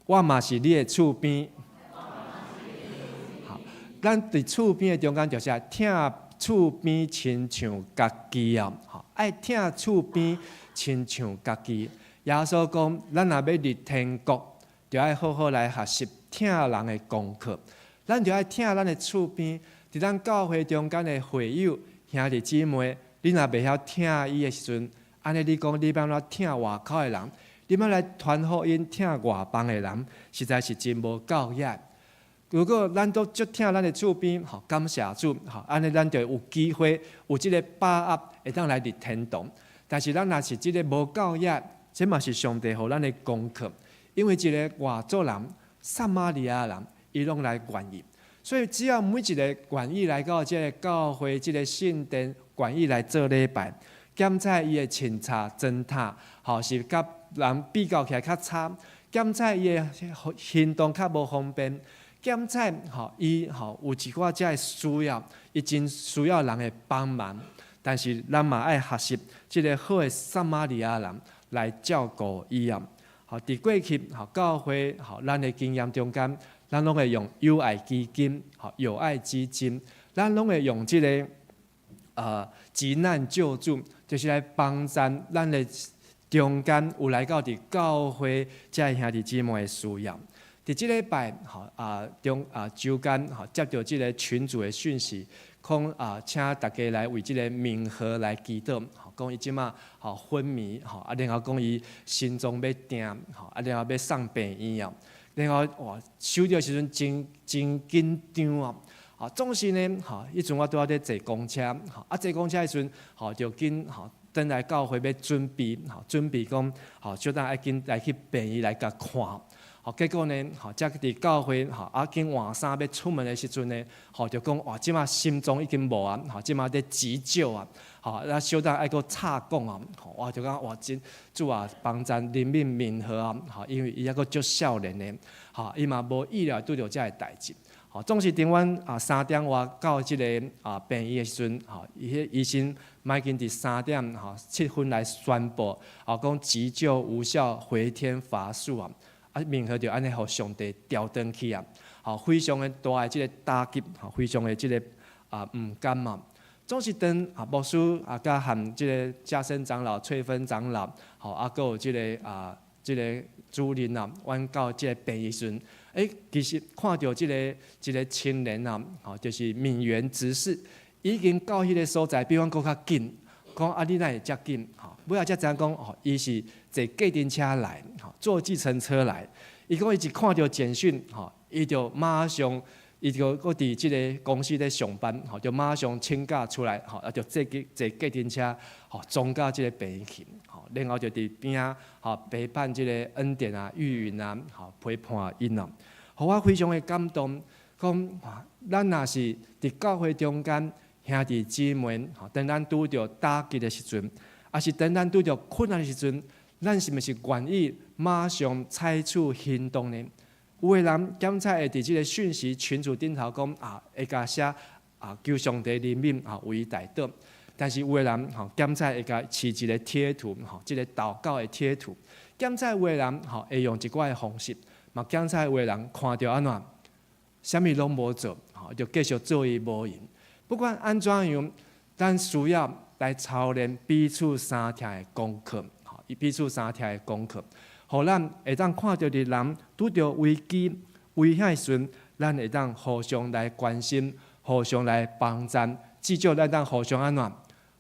Speaker 10: 我嘛是你的厝邊。好，咱佇厝邊的中間就是愛疼厝邊親像家己啊！吼，愛疼厝邊親像家己。耶穌講，咱若欲入天國，就愛好好來學習疼人的功課。咱就愛疼咱的厝邊，佇咱教會中間的會友兄弟姊妹，你若袂曉疼伊的時陣，按呢你講你欲按怎疼外口的人？你欲來傳福音疼外邦的人，實在是真無夠額。如果咱都足疼咱的厝邊，吼，感謝主，吼，按呢咱就有機會有這个把握，會當來入天堂。但是咱若是這个無夠額，這嘛是上帝予咱的功課，因為一个外族人、撒瑪利亞人，伊攏來願意，所以只要每一个願意來到這个教會、這个聖殿，願意來做禮拜，檢查伊的穿插裝塔，吼是佮人比較起來較差，檢查伊的行動較無方便，檢查吼伊吼有一寡這个需要，伊真需要人的幫忙，但是咱嘛愛學習這个好的撒瑪利亞人來照顧伊啊。吼，佇過去吼教會吼咱的經驗中間，咱攏會用友愛基金，吼友愛基金，咱攏會用這个急難救助，就是來幫贊咱的中間有來到佇教會這个兄弟姊妹的需要。佇這禮拜吼啊中啊週間吼接著這个群組的訊息，講啊請大家來為這个敏和來祈禱，吼講伊這馬吼昏迷，吼啊然後講伊心臟欲定，吼啊然後欲送病院啊。然後哇，收著時陣真真緊張啊！啊，總是呢，吼，彼陣我拄仔咧坐公車，吼，啊坐公車的時陣，吼就緊吼，轉來教會欲準備，吼準備講，吼小等愛緊來去病院來共看，吼結果呢，吼才佇教會，吼啊緊換衫欲出門的時陣呢，吼就講哇，這馬心臟已經無啊，吼這馬咧急救啊，吼啊小等愛閣插管啊，吼我就講哇真主啊幫贊憐憫敏和啊，吼因為伊猶閣足少年的，吼伊嘛無意料拄著這个代誌。吼，總是當阮啊3點外到這个啊病院的時陣，吼，伊彼醫生嘛已經佇3點吼7分來宣布，啊講急救無效，回天乏術啊！啊，敏和就按呢予上帝調轉去啊！吼，非常的大的這个打擊，吼，非常的這个啊毋甘啊！總是當啊牧師啊佮和這个嘉生長老、翠芬長老，吼啊閣有這个啊這个主任啊，阮到這个病院時陣。欸，其實看著這個一個青年啊，吼，就是敏元執事，已經到彼个所在比阮閣較緊。講啊，你哪會遮緊？吼，尾仔才知影講，吼，伊是坐計程車來，吼，坐計程車來。伊講伊一看著簡訊，吼，伊就馬上，伊就閣佇這个公司咧上班，吼，就馬上請假出來，吼，啊，就坐計坐計程車，吼，撞到這个病院去，吼，然後就佇邊仔，吼，陪伴這个恩典啊、玉雲啊，吼，陪伴𪜶啊。予我非常的感動，講咱若是佇教會中間兄弟姊妹，吼，當咱拄著打擊的時陣，抑是當咱拄著困難的時陣，咱是毋是願意馬上採取行動呢？有的人檢查會佇這个訊息群組頂頭講啊，會共寫啊，求上帝憐憫啊，為伊代禱。但是有的人吼，檢查會共飼一个貼圖，吼，這个禱告的貼圖。檢查有的人吼，會用一寡的方式。嘛，檢查有的人看著按怎，啥物攏無做，吼，就繼續做伊無閒。不管按怎樣，咱需要來操練彼此相疼的功課，吼，彼此相疼的功課，予咱會當看著的人拄著危機、危險的時陣，咱會當互相來關心、互相來幫贊，至少咱當互相按怎，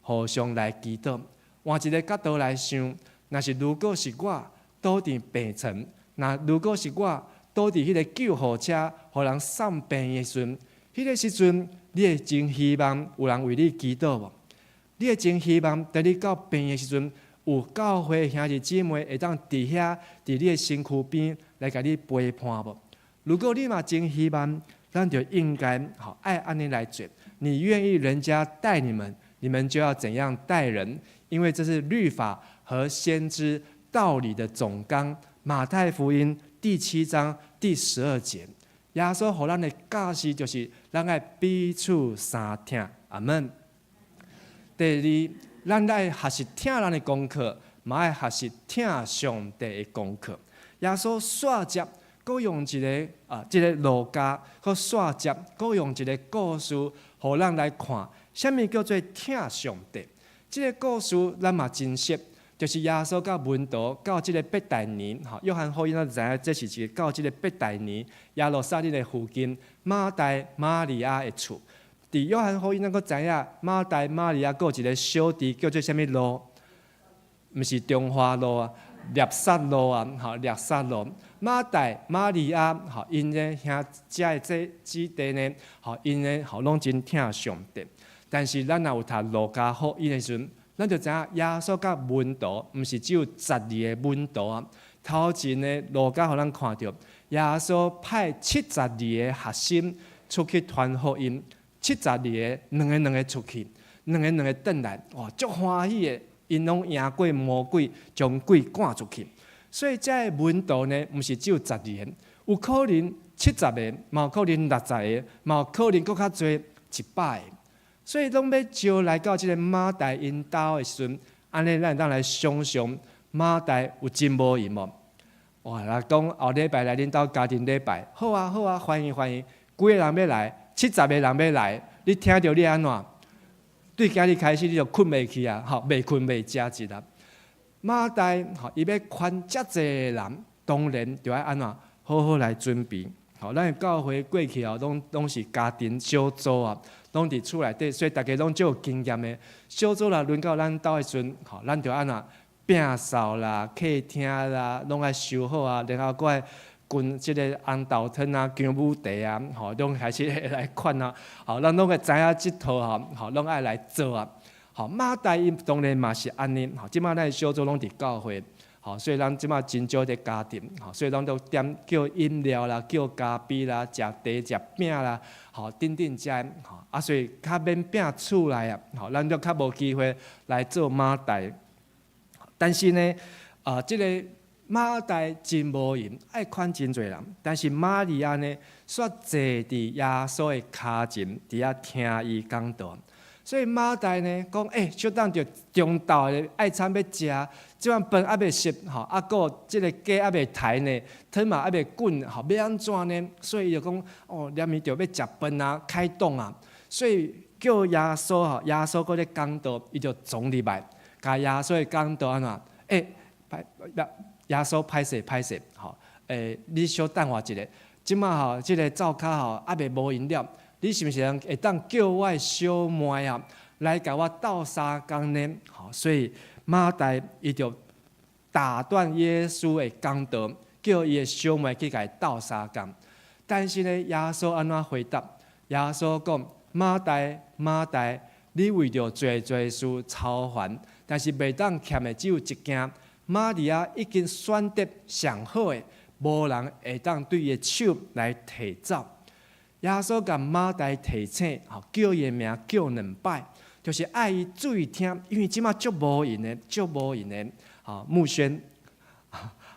Speaker 10: 互相來祈禱。換一个角度來想，若是如果是我倒佇病床。若如果是我倒佇彼个救護車，予人送病院的時陣，彼个時陣，你會真希望有人為你祈禱無？你會真希望當你到病院的時陣，有教會兄弟姊妹會當佇遐，佇你的身軀邊來共你陪伴無？如果你嘛真希望，咱就應該吼愛按呢來做。你願意人家待你們，你們就要怎樣待人，因為這是律法和先知道理的總綱。馬太福音第7章第12節，耶穌予咱的教示就是，咱愛彼此相疼。阿門。第二，咱愛學習疼人的功課，嘛愛學習疼上帝的功課。耶穌煞接，閣用一个啊，這个路加，閣煞接，閣用一个故事，予咱來看，啥物叫做疼上帝。這个故事咱嘛真熟。就是耶穌佮門徒到這个伯大尼，吼，約翰福音咱知影，這是一个到這个伯大尼耶路撒冷的附近，馬大馬利亞的厝。佇約翰福音咱閣知影，馬大馬利亞閣有一个小弟叫做啥物路？毋是中華路啊，拿撒路啊，吼，拿撒路。馬大馬利亞，吼，𪜶呢兄遮的這姊弟呢，吼，𪜶呢吼攏真疼上帝。但是咱若有讀路加福音的時陣，咱就知影耶穌佮門徒，毋是只有12个門徒啊。頭前呢，路加予咱看著，耶穌派72个學生出去傳福音，72个兩个兩个出去，兩个兩个轉來，哇，足歡喜的，𪜶攏贏過魔鬼，將鬼趕出去。所以這个門徒呢，毋是只有十二个，有可能70个，嘛有可能60个，嘛有可能閣較濟100个。所以攏欲招來到這个馬大𪜶兜的時陣，按呢咱會當來想像馬大有真無閒無？哇！若講後禮拜來恁兜家庭禮拜，好啊好啊，歡迎歡迎，幾个人欲來？70个人欲來，你聽著你按怎？對今日開始你就睏袂去啊！吼，袂睏袂食一啊！馬大吼，伊欲款遮濟个人，當然就愛按怎好好來準備。吼，咱的教會過去哦，攏是家庭小組啊，攏佇厝內底，所以大家攏足有經驗的。小組若輪到咱兜的時陣，吼，咱就按怎摒掃啦、客廳啦，攏愛收好啊，然後閣愛滚這个紅豆湯啊、薑母茶啊，吼，攏開始會來款啊，吼，咱攏會知影這套吼，吼，攏愛來做啊。吼，馬大𪜶當然嘛是按呢，吼，這馬咱的小組攏佇教會，吼，所以咱這馬真少佇家庭，吼，所以攏都點叫飲料啦、叫咖啡啦、食茶食餅啦，吼，等等遮，吼，啊，所以較免摒厝內啊，吼，咱就較無機會來做馬大。但是呢，啊，這個馬大真無閒，愛款真濟人，但是瑪利亞呢，煞坐佇耶穌的跤前，佇遐聽伊講道。所以馬大呢講，欸，小等著中晝的愛餐欲食，這碗飯猶未熟，吼，啊，閣這个雞猶未刣呢，湯嘛猶未滾，吼，欲按怎呢？所以伊就講，哦，連伊著欲食飯啊，開動啊，所以叫耶穌吼，耶穌閣咧講道，伊就衝入來，共耶穌的講道按怎？欸，歹耶穌歹勢歹勢，吼，欸，你小等我一下，這馬吼，這个灶跤吼，猶未無閒了。你是毋是會當叫我的小妹啊來共我鬥相共呢？吼，所以馬大伊就打斷耶穌的講道，叫伊的小妹去共伊鬥相共。但是呢，耶穌按怎回答？耶穌講：馬大，馬大，你為著濟濟事操煩，但是袂當欠的只有一件。瑪利亞已經選擇上好的，無人會當對伊的手來提走。耶穌共馬大提醒，吼，叫伊的名叫兩擺，就是愛伊注意聽，因為這馬足無閒的，足無閒的，吼，慕軒，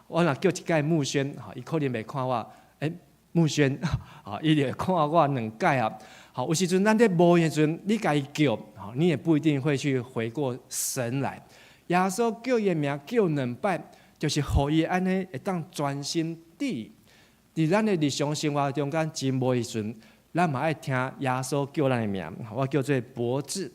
Speaker 10: 我若叫一擺慕軒，吼，伊可能袂看我，欸，慕軒，吼，伊就會看我兩擺啊，吼，有時陣咱咧無閒的時陣，你共伊叫，吼，你也不一定會去回過神來。耶穌叫伊的名叫兩擺，就是予伊按呢會當專心佇。佇咱的日常生活中間真無閒時陣，咱嘛愛聽耶穌叫咱的名，我叫做博智。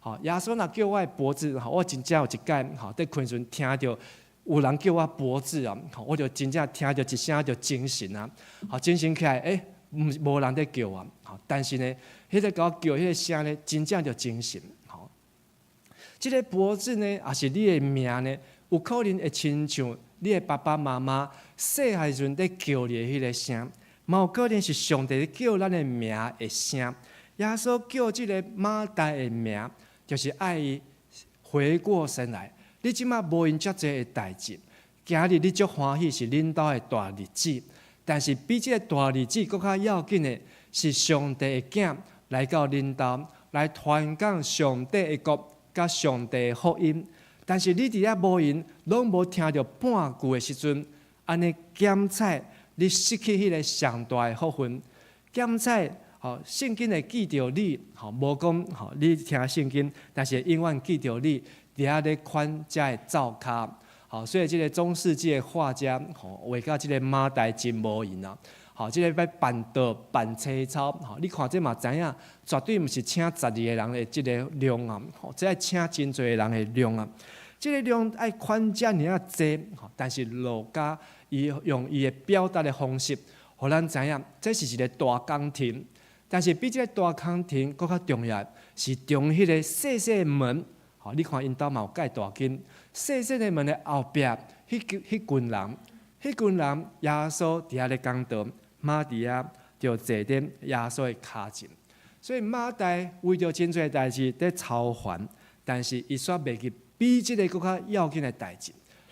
Speaker 10: 吼，耶穌若叫我的博智，吼，我真正有一擺，吼，佇睏時陣聽著有人叫我博智啊，我就真正聽著一聲就精神啊，吼，精神起來，欸，毋是無人佇叫我，吼，但是呢，彼个共我叫彼个聲呢，真正就精神，吼。這个博智呢，也是你的名呢，有可能會親像你的爸爸媽媽細漢時陣佇叫你的彼个聲，嘛有可能是上帝叫咱的名的聲。耶穌叫這个馬大的名，就是愛伊回過神來。你這馬無閒遮濟的代誌，今日你足歡喜是恁兜的大日子，但是比這个大日子閣較要緊的是上帝的囝來到恁兜來傳講上帝的國佮上帝的福音。但是你佇遐無閒，攏無聽著半句的時陣，按呢減彩，你失去彼个上大的福分。減彩，吼，聖經會記著你，吼，無講吼，你聽聖經，但是永遠記著你佇遐咧看遮的灶跤，吼，所以這个中世紀的畫家，吼，畫甲這个馬大真無閒啊，吼，這个欲辦桌辦切操，吼，你看這嘛知影，絕對毋是請12个人的這个量啊，吼，這愛請真濟人的量啊。這个量愛款遮爾仔濟，但是路加伊用伊的表達的方式，予咱知影，這是一个大工程。但是比這个大工程閣較重要，是中彼个細細的門。吼，你看𪜶兜嘛有蓋大間，細細的門的後壁，彼群人，彼群人耶穌佇遐咧講道，馬利亞就坐佇耶穌的跤前。所以馬大為著真濟代誌佇操煩，但是伊煞袂記比這个閣較要緊的代誌。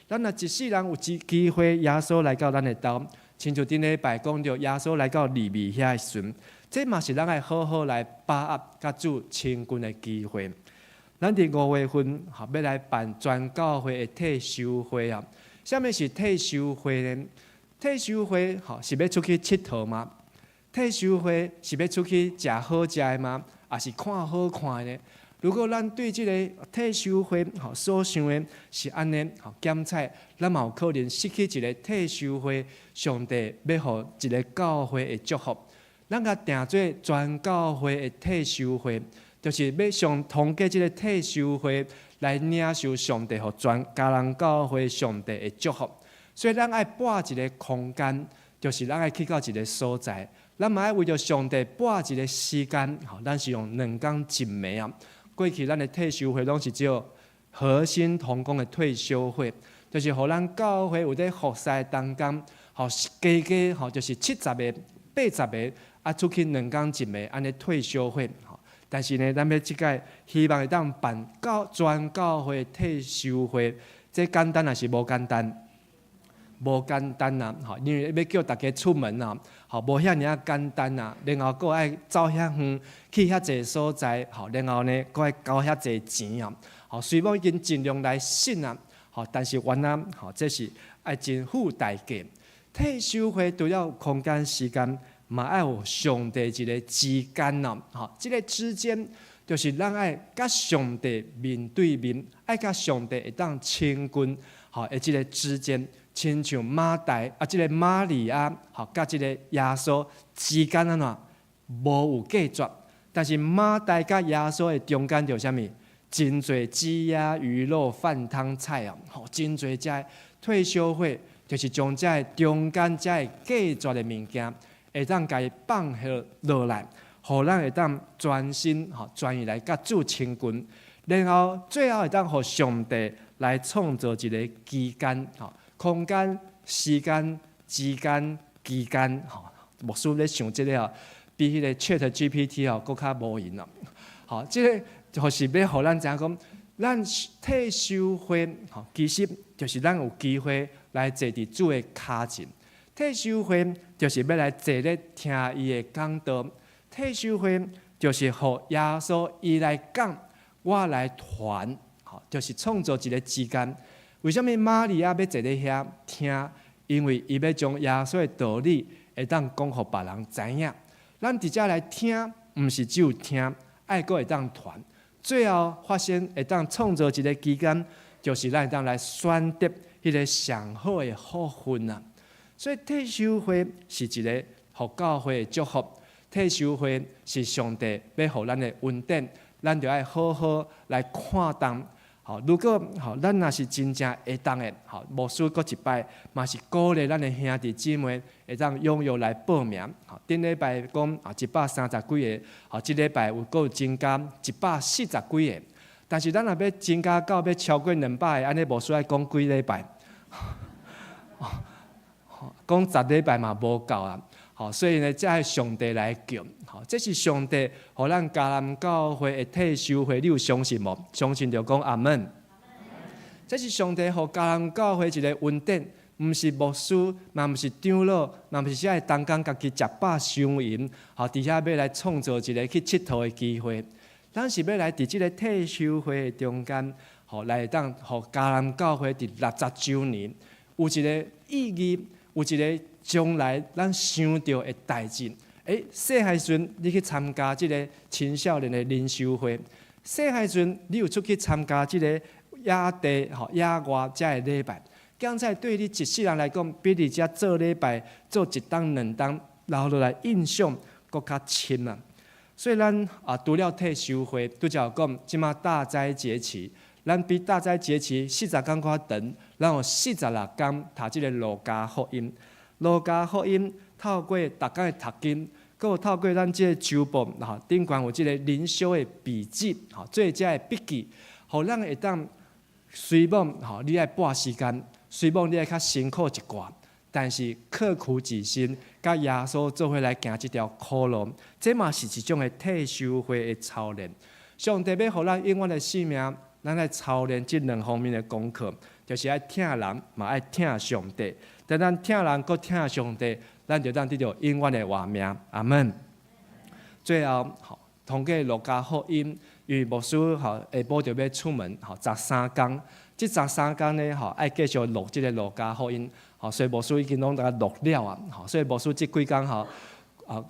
Speaker 10: 咱若一世人有一機會，耶穌來到咱的兜，親像頂禮拜講著耶穌來到利未遐的時陣，這嘛是咱愛好好來把握佮主親近的機會。咱佇5月份吼，欲來辦全教會的退修會啊。啥物是退修會呢？退修會吼是欲出去𨑨迌嗎？退修會是欲出去食好食的嗎？抑是看好看的呢？如果咱對這个退修會吼所想的是按呢吼減彩，咱嘛有可能失去一个退修會上帝欲予一个教會的祝福。咱共定做全教會的退修會，就是欲上通過這个退修會來領受上帝予全嘉南教會上帝的祝福。所以咱愛撥一个空間，就是咱愛去到一个所在，咱嘛愛為著上帝撥一个時間，吼，咱是用兩工一暝啊。過去咱的退修會攏是叫核心同工的退修會，就是予咱教會有咧服侍當中，吼，加加吼就是70个、80个，啊出去2工一暝，按呢退修會。吼，但是呢，咱欲這擺希望會當辦到全教會退修會，這簡單抑是無簡單？無簡單啊！吼，因為欲叫逐家出門啊，吼，無遐爾仔簡單啊。然後閣愛走遐遠，去遐濟所在，吼，然後呢，閣愛交遐濟錢啊。吼，雖罔已經盡量來省啊，吼，但是原來吼，這是愛真付代價。退修會除了空間時間，嘛愛有上帝一个之間哦，吼，這个之間就是咱愛佮上帝面對面，愛佮上帝會當親近，吼，的這个之間。親像馬大啊，這个瑪利亞，吼，佮這个耶穌之間按怎無有隔絕，但是馬大佮耶穌的中間就啥物？真濟雞鴨魚肉飯湯菜哦，吼，真濟遮退修會就是將這个中間遮个隔絕的物件，會當共伊放下落來，予咱會當專心吼專意來佮主親近，然後最後會當予上帝來創造一个期間，吼。空間、時間、之間、期間，吼，牧師咧想這个吼，比彼个 Chat GPT 吼，閣較無閒咯。吼，這个就是欲予咱知影講，咱退修會吼，其實就是咱有機會來坐佇主的跤前。退修會就是欲來坐咧聽伊的講道。退修會就是予耶穌伊來講，我來傳，吼，就是創造一个之間。為啥物瑪利亞欲坐咧遐聽？因為伊欲將耶穌的道理會當講予別人知影。咱佇遮來聽，毋是只有聽，愛閣會當傳。最後發生會當創造一个期間，就是咱會當來選擇彼个上好的福分啊！所以退修會是一个予教會的祝福，退修會是上帝欲予咱的恩典，咱著愛好好來看重。吼，如果吼，咱若是真正會當的，吼，牧師閣一擺，嘛是鼓勵咱的兄弟姊妹會當踴躍來報名。吼，頂禮拜講啊，130幾个，吼，這禮拜有閣有增加140幾个。但是咱若欲增加到欲超過200个，按呢牧師愛講幾禮拜？講10禮拜嘛無夠啊！吼，所以呢，這愛上帝來叫，吼，這是上帝予咱迦南教會的退修會，你有相信無？相信就講阿門。這是上帝予迦南教會一个恩典，毋是牧師，嘛毋是長老，嘛毋是遮个同工家己食飽傷閒，吼，佇遐欲來創造一个去𨑨迌的機會。咱是欲來佇這个退修會的中間，吼，來當予迦南教會佇60週年有一个意義，有一个將來咱想著的代誌。欸，細漢時陣你去參加這个青少年的靈修會，細漢時陣你有出去參加這個野地吼野外遮的禮拜，剛才對你一世人來講，比佇遮做禮拜做一冬兩冬留落來印象閣較深啊。所以咱啊，除了退修會，拄才有講，這馬大齋節期，咱比大齋節期40工較長，咱有46工讀這个路加福音。路加福音透過逐工的讀經，閣有透過咱這个週報，吼，頂懸有這个靈修的筆記，吼，做這个筆記，予咱會當雖罔吼，你愛撥時間，雖罔你愛較辛苦一寡，但是刻苦己心，佮耶穌做伙來行這條苦路，這嘛是一種的退修會的操練。上帝欲予咱永遠的性命，咱愛操練這兩方面的功課，就是愛疼人，嘛愛疼上帝。當咱疼人，閣疼上帝，咱就當得著永遠的活命。阿門。最後，吼，通過路加福音，因為牧師吼下晡就欲出門，吼13工，這13工呢，吼愛繼續錄這个路加福音，吼，所以牧師已經攏共錄了啊，吼，所以牧師這幾工吼，啊，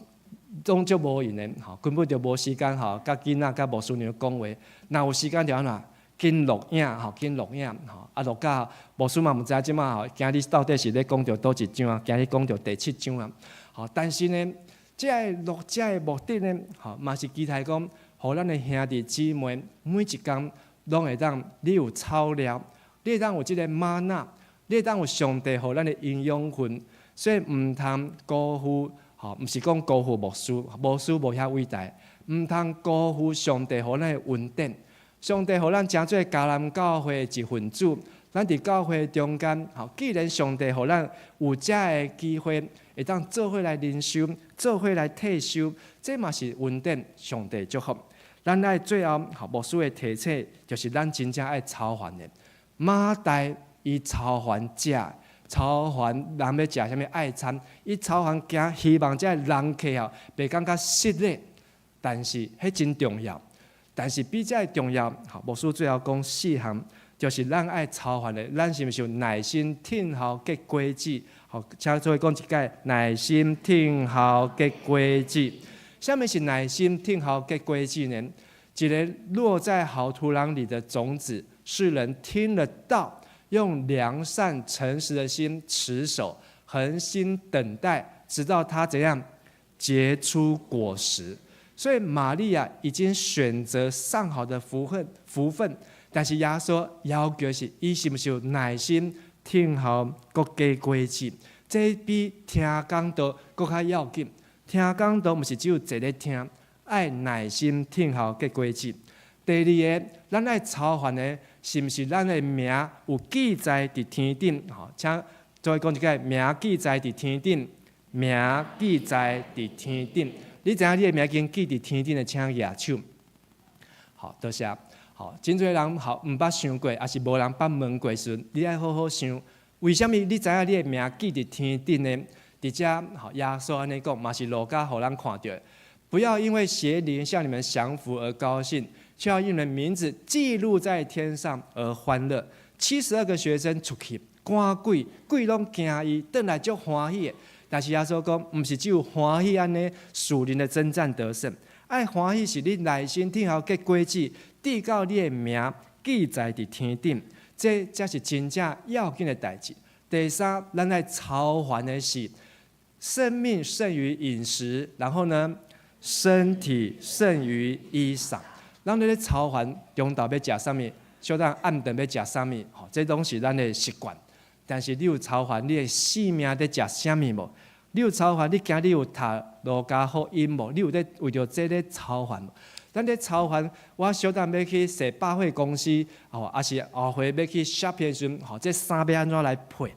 Speaker 10: 攏足無閒的，吼，根本就無時間吼，佮囡仔、佮牧師娘講話，若有時間就按怎？緊錄影吼，緊錄影吼，啊錄甲牧師嘛毋知影這馬吼，今日到底是咧講著佗一章啊？今日講著第七章啊？吼，但是呢，這个錄這个目的呢，吼，嘛是期待講，予咱的兄弟姊妹每一工攏會當你有草料，你會當有這个嗎哪，你會當有上帝予咱的營養分，所以毋通辜負，吼，毋是講辜負牧師，牧師無遐偉大，毋通辜負上帝予咱的恩典。上帝予咱成做迦南教會的一份子，咱佇教會中間，吼，既然上帝予咱有遮个機會，會當做伙來靈修，做伙來退修，這嘛是恩典，上帝祝福。咱愛最後，吼，牧師的提醒，就是咱真正愛操練的。馬大伊操練食，操練人欲食啥物愛餐，伊操練驚希望這人客吼，袂感覺失禮，但是彼真重要。但是比這重要，吼，牧師最後講四項，就是咱愛操練的，咱是毋是有耐心等候結果子？吼，請做伙講一擺，耐心等候結果子。啥物是耐心等候結果子呢？一个落在好土壤裡的種子，是人聽了道，用良善誠實的心持守，恆心等待，直到他怎樣結出果實。所以瑪利亞已經選擇上好的福分，福分。但是耶穌要求是，伊是毋是有耐心等候閣結果子？這比聽講道閣較要緊。聽講道毋是只有坐咧聽，愛耐心等候結果子。第二个，咱愛操練的，是毋是咱的名有記載佇天頂？吼，請做伙講一擺，名記載佇天頂，名記載佇天頂。你知影你的名已經記佇天頂的，請舉手。好，多謝。好，真濟人吼毋捌想過，抑是無人捌問過時陣，你愛好好想，為啥物你知影你的名記佇天頂呢？佇遮吼，耶穌按呢講，嘛是路加予咱看著。不要因為邪靈向你們降服而高興，卻要因你們名字記錄在天上而歡樂。72個學生出去趕鬼，鬼攏驚伊，轉來足歡喜的。但是耶穌講，毋是只有歡喜按呢，屬靈的征戰得勝。愛歡喜是你耐心等候結果子，直到你的名記載佇天頂，這才是真正要緊的代誌。第三，咱愛操練的是生命勝於飲食，然後呢，身體勝於衣裳。咱咧操練中晝欲食啥物，小等暗頓欲食啥物，吼，這攏是咱的習慣。但是你有操練你的性命佇食啥物無？你有操練？你今日有讀路加福音無？你有咧為著這咧操練無？咱咧操練，我小等欲去踅百貨公司，吼，抑是後回欲去 shopping 時陣，吼，這衫欲按怎來配？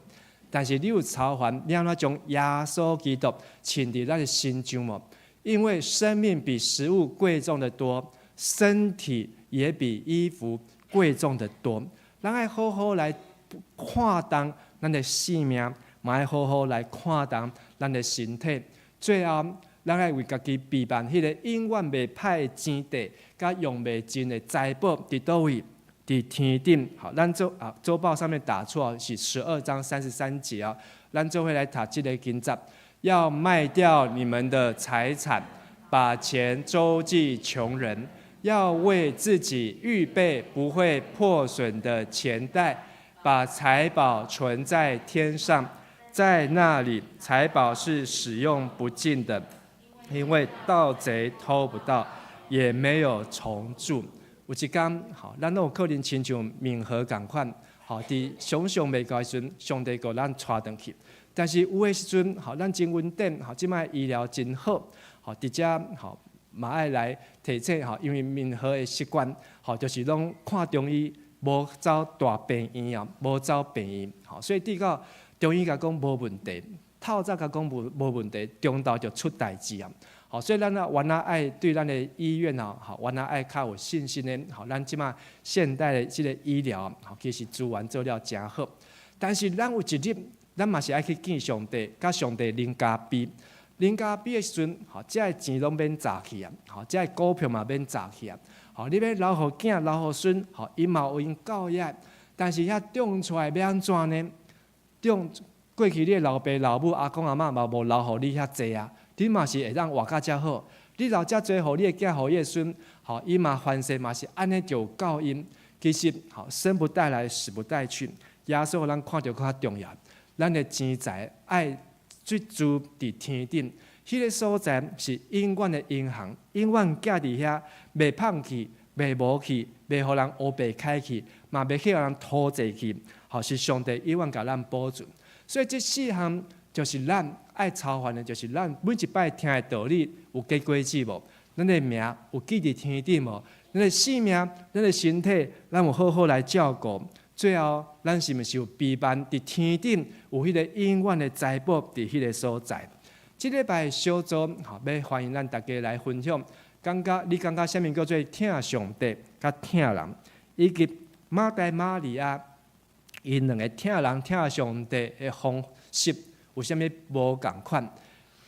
Speaker 10: 但是你有操練，你按怎將耶穌基督穿佇咱的身上無？因為生命比食物貴重得多，身體也比衣服貴重得多。咱愛好好來看重咱的性命，嘛愛好好來看重咱的身體。最後，咱愛為家己備辦彼個永遠袂歹的錢袋，佮用袂盡的財寶，佇佗位？佇天頂。好，咱做啊，週報上面打錯是12章33節啊。咱做伙來讀這个經節，要賣掉你們的財產，把錢周濟窮人，要為自己預備不會破損的錢袋，把財寶存在天上，在那裡財寶是使用不盡的，因為盜賊偷不到，也沒有蟲蛀。有一工，吼，咱攏有可能親像敏和仝款，吼，佇想象袂到的時陣，上帝閣咱帶轉去。但是有的時陣，吼，咱真穩定，吼，這擺醫療真好，吼，佇遮吼嘛愛來提醒，吼，因為敏和的習慣，吼，就是攏看中醫，無走大病院啊，無走病院，吼，所以直到中醫共講無問題，透早共講無問題，中晝就出代誌啊。好，所以咱啊，原來愛對咱的醫院啊，吼，原來愛較有信心的。吼，咱這擺現代的這个醫療，吼，其實資源做了誠好。但是咱有一日，咱嘛是愛去見上帝，佮上帝啉咖啡。啉咖啡的時陣，吼，這个錢攏免詐去啊，吼，這个股票嘛免詐去啊。吼，你欲留予囝，留予孫，吼，𪜶嘛有𪜶夠額。但是遐種出來欲按怎呢？種過去你的老爸老母、阿公阿嬤嘛無留予你遐濟啊。你嘛是會當活甲遮好，你留遮濟予你的囝，予你的孫，吼，伊嘛凡勢嘛是按呢就夠𪜶。其實，吼，生不帶來，死不帶去。耶穌予咱看著較重要，咱的錢財愛積聚佇天頂，彼个所在是永遠的銀行，永遠寄佇遐，袂胖去，袂無去，袂予人烏白開去，嘛袂去予人偷坐去，吼，是上帝永遠共咱保存。所以這四項就是咱愛操練的，就是咱每一擺聽的道理有結果子無？咱的名有記佇天頂無？咱的性命、咱的身體，咱有好好來照顧。最後，咱是毋是有備辦佇天頂有彼個永遠的財寶佇彼個所在？這禮拜小組吼，欲歡迎咱大家來分享，感覺你感覺啥物叫做疼上帝佮疼人，以及馬大瑪利亞𪜶兩个疼人疼上帝的方式有啥物無仝款？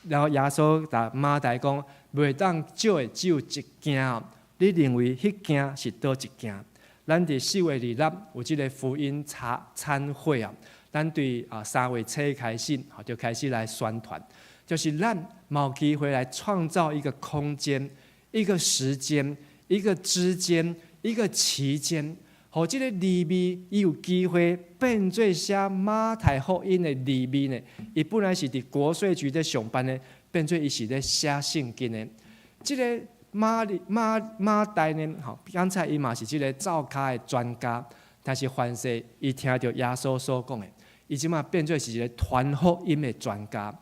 Speaker 10: 然後耶穌共馬大講，袂當少的只有一件，你認為彼件是佗一件？咱佇4月26有這个福音茶餐會啊，咱對3月初開始，就開始來宣傳，就是咱有機會來創造一個空間、一個時間、一個支間、一個期間，予這个利未伊有機會變做寫馬太福音的利未呢？伊本來是佇國稅局咧上班的，變做伊是咧寫聖經的。這个馬利馬馬大呢？吼，剛才伊嘛是這个灶跤的專家，但是凡事伊聽著耶穌所講的，伊這馬變做是一个傳福音的專家。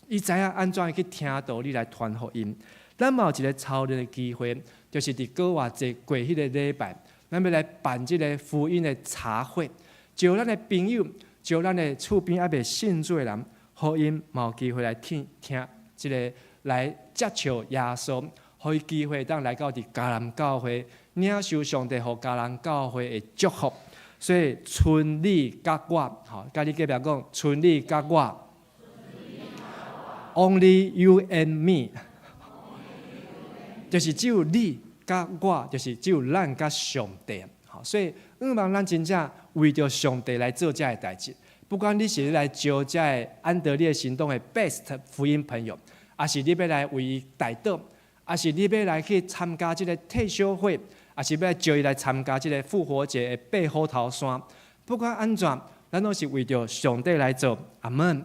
Speaker 10: 伊知影按怎去聽道理來傳福音。咱嘛有一个操練的機會，就是佇閣偌濟過彼个禮拜，咱欲來辦這个福音的茶會，招咱的朋友，招咱的厝邊猶未信主的人，予𪜶嘛有機會來聽聽這个來接觸耶穌。予伊機會當來到佇迦南教會，領受上帝予迦南教會的祝福。所以，賰你佮我，吼，佮你隔壁講，賰你佮我，Only you and me，就是只有你佮我，就是只有咱佮上帝。吼，所以，向望咱真正為著上帝來做這个代誌。不管你是來招這个安德烈行動的 best 福音朋友，抑是你欲來為伊代禱，抑是你欲來去參加這个退修會，抑是欲來招伊來參加這个復活節的爬虎頭山，不管按怎，咱攏是為著上帝來做。阿門。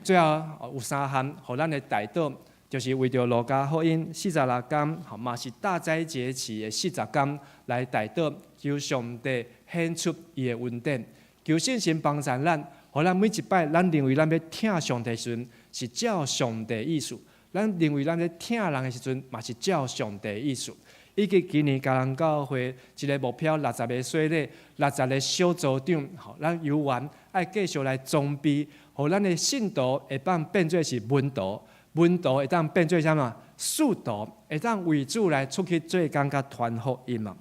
Speaker 10: 最後有三項，予咱的代禱，就是為著路加福音四十六章，吼嘛是大齋節期的四十工來代禱，求上帝顯出伊的恩典，求聖神幫助咱，予咱每一擺咱認為咱欲疼上帝時陣，是照上帝意思；咱認為咱咧疼人的時陣，嘛是照上帝意思。以及今年迦南教會一个目標，六十个洗禮，六十个小組長，吼，咱猶原愛繼續來裝備，予咱的信徒會當變做是門徒，門徒會當變做啥物？使徒會當為主來出去做工佮傳福音啊！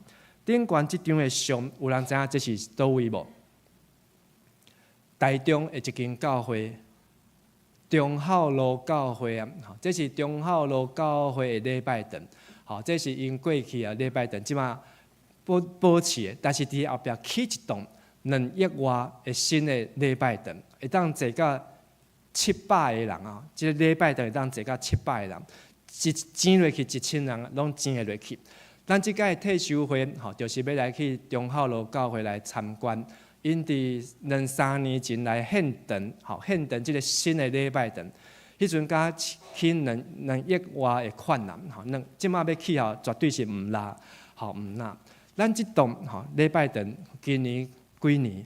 Speaker 10: 頂懸這張的相，有人知影這是佗位無？台中的一間教會，忠孝路教會啊，這是忠孝路教會的禮拜堂。吼，這是𪜶過去啊禮拜堂，這馬保保持的，但是佇後壁起一棟2億外的新的禮拜堂，會當坐到700個人啊！這個禮拜堂會當坐到七百個人，一擠落去1000人，攏擠會落去。咱這擺退修會吼，就是欲來去忠孝路教會來參觀。𪜶佇兩三年前來獻堂，吼獻堂這个新的禮拜堂。彼陣才起2億外的款啊，吼，兩這馬欲起吼，絕對是毋落，吼毋落。咱這棟吼禮拜堂今年幾年？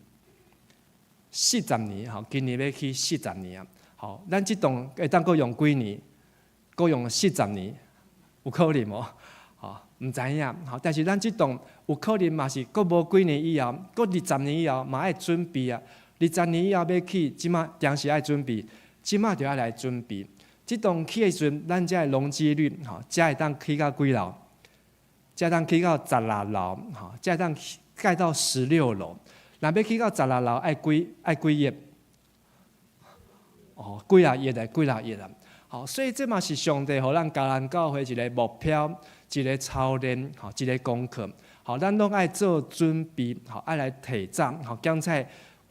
Speaker 10: 四十年，吼，今年欲起四十年啊，吼，咱這棟會當閣用幾年？閣用四十年，有可能無？吼，毋知影，吼，但是咱這棟有可能嘛是閣無幾年以後，閣二十年以後嘛愛準備啊。二十年以後欲起，這馬當時愛準備。這馬就愛來準備。這棟起的時陣，咱這个容積率吼，才會當起到幾樓？才會當起到十六樓，吼，才會當蓋到16樓。若欲起到十六樓，愛幾億？哦，幾若億的，幾若億啊！吼，所以這嘛是上帝予咱迦南教會一个目標，一个操練，吼，一个功課。吼，咱攏愛做準備，吼，愛來提早，吼，剛才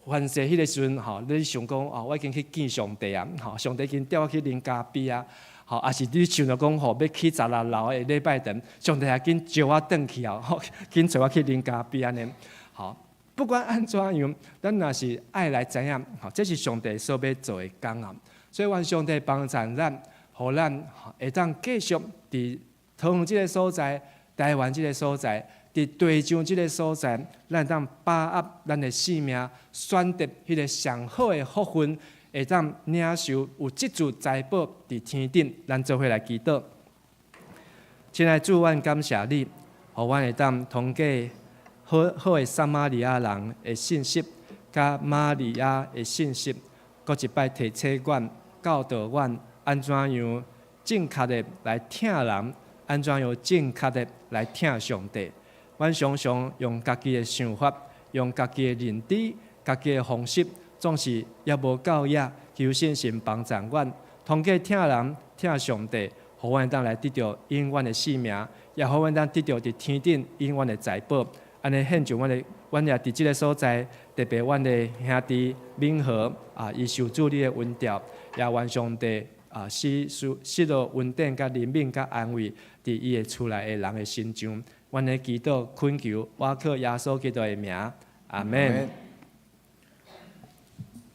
Speaker 10: 凡勢彼个時陣，吼，你想講哦，我已經去見上帝啊，吼，上帝已經調我去啉咖啡啊，吼，抑是你想著講吼，欲起十六樓的禮拜堂，上帝也緊招我轉去啊，吼，緊揣我去啉咖啡按呢，吼，不管按怎樣，咱若是愛來知影，吼，這是上帝所欲做的工啊，所以願上帝幫助咱，予咱會當繼續佇桃園這个所在，台灣這个所在，佇地上這个所在，咱會當把握咱的性命，選擇彼个上好的福分，會當領受有這注財寶佇天頂，咱做伙來祈禱。親愛的主，阮感謝你，予阮會當通過好好的撒瑪利亞人的信息，佮瑪利亞的信息，閣一擺提醒阮、教導阮，按怎樣正確的來疼人，按怎樣正確的來疼上帝。阮常常用家己的想法，用家己的認知、家己的方式，總是猶無夠額。求聖神幫助阮，通過疼人、疼上帝，予阮當來得著永遠的性命，也予阮當得著佇天頂永遠的財寶。按呢獻上阮的，阮也佇這个所在，特別阮的兄弟敏和啊，伊受主你的恩召，也願上帝啊，賜賜予恩典、佮憐憫、佮安慰，佇伊的厝內的人的身上。阮的祈禱懇求，倚靠耶穌基督的名，阿門。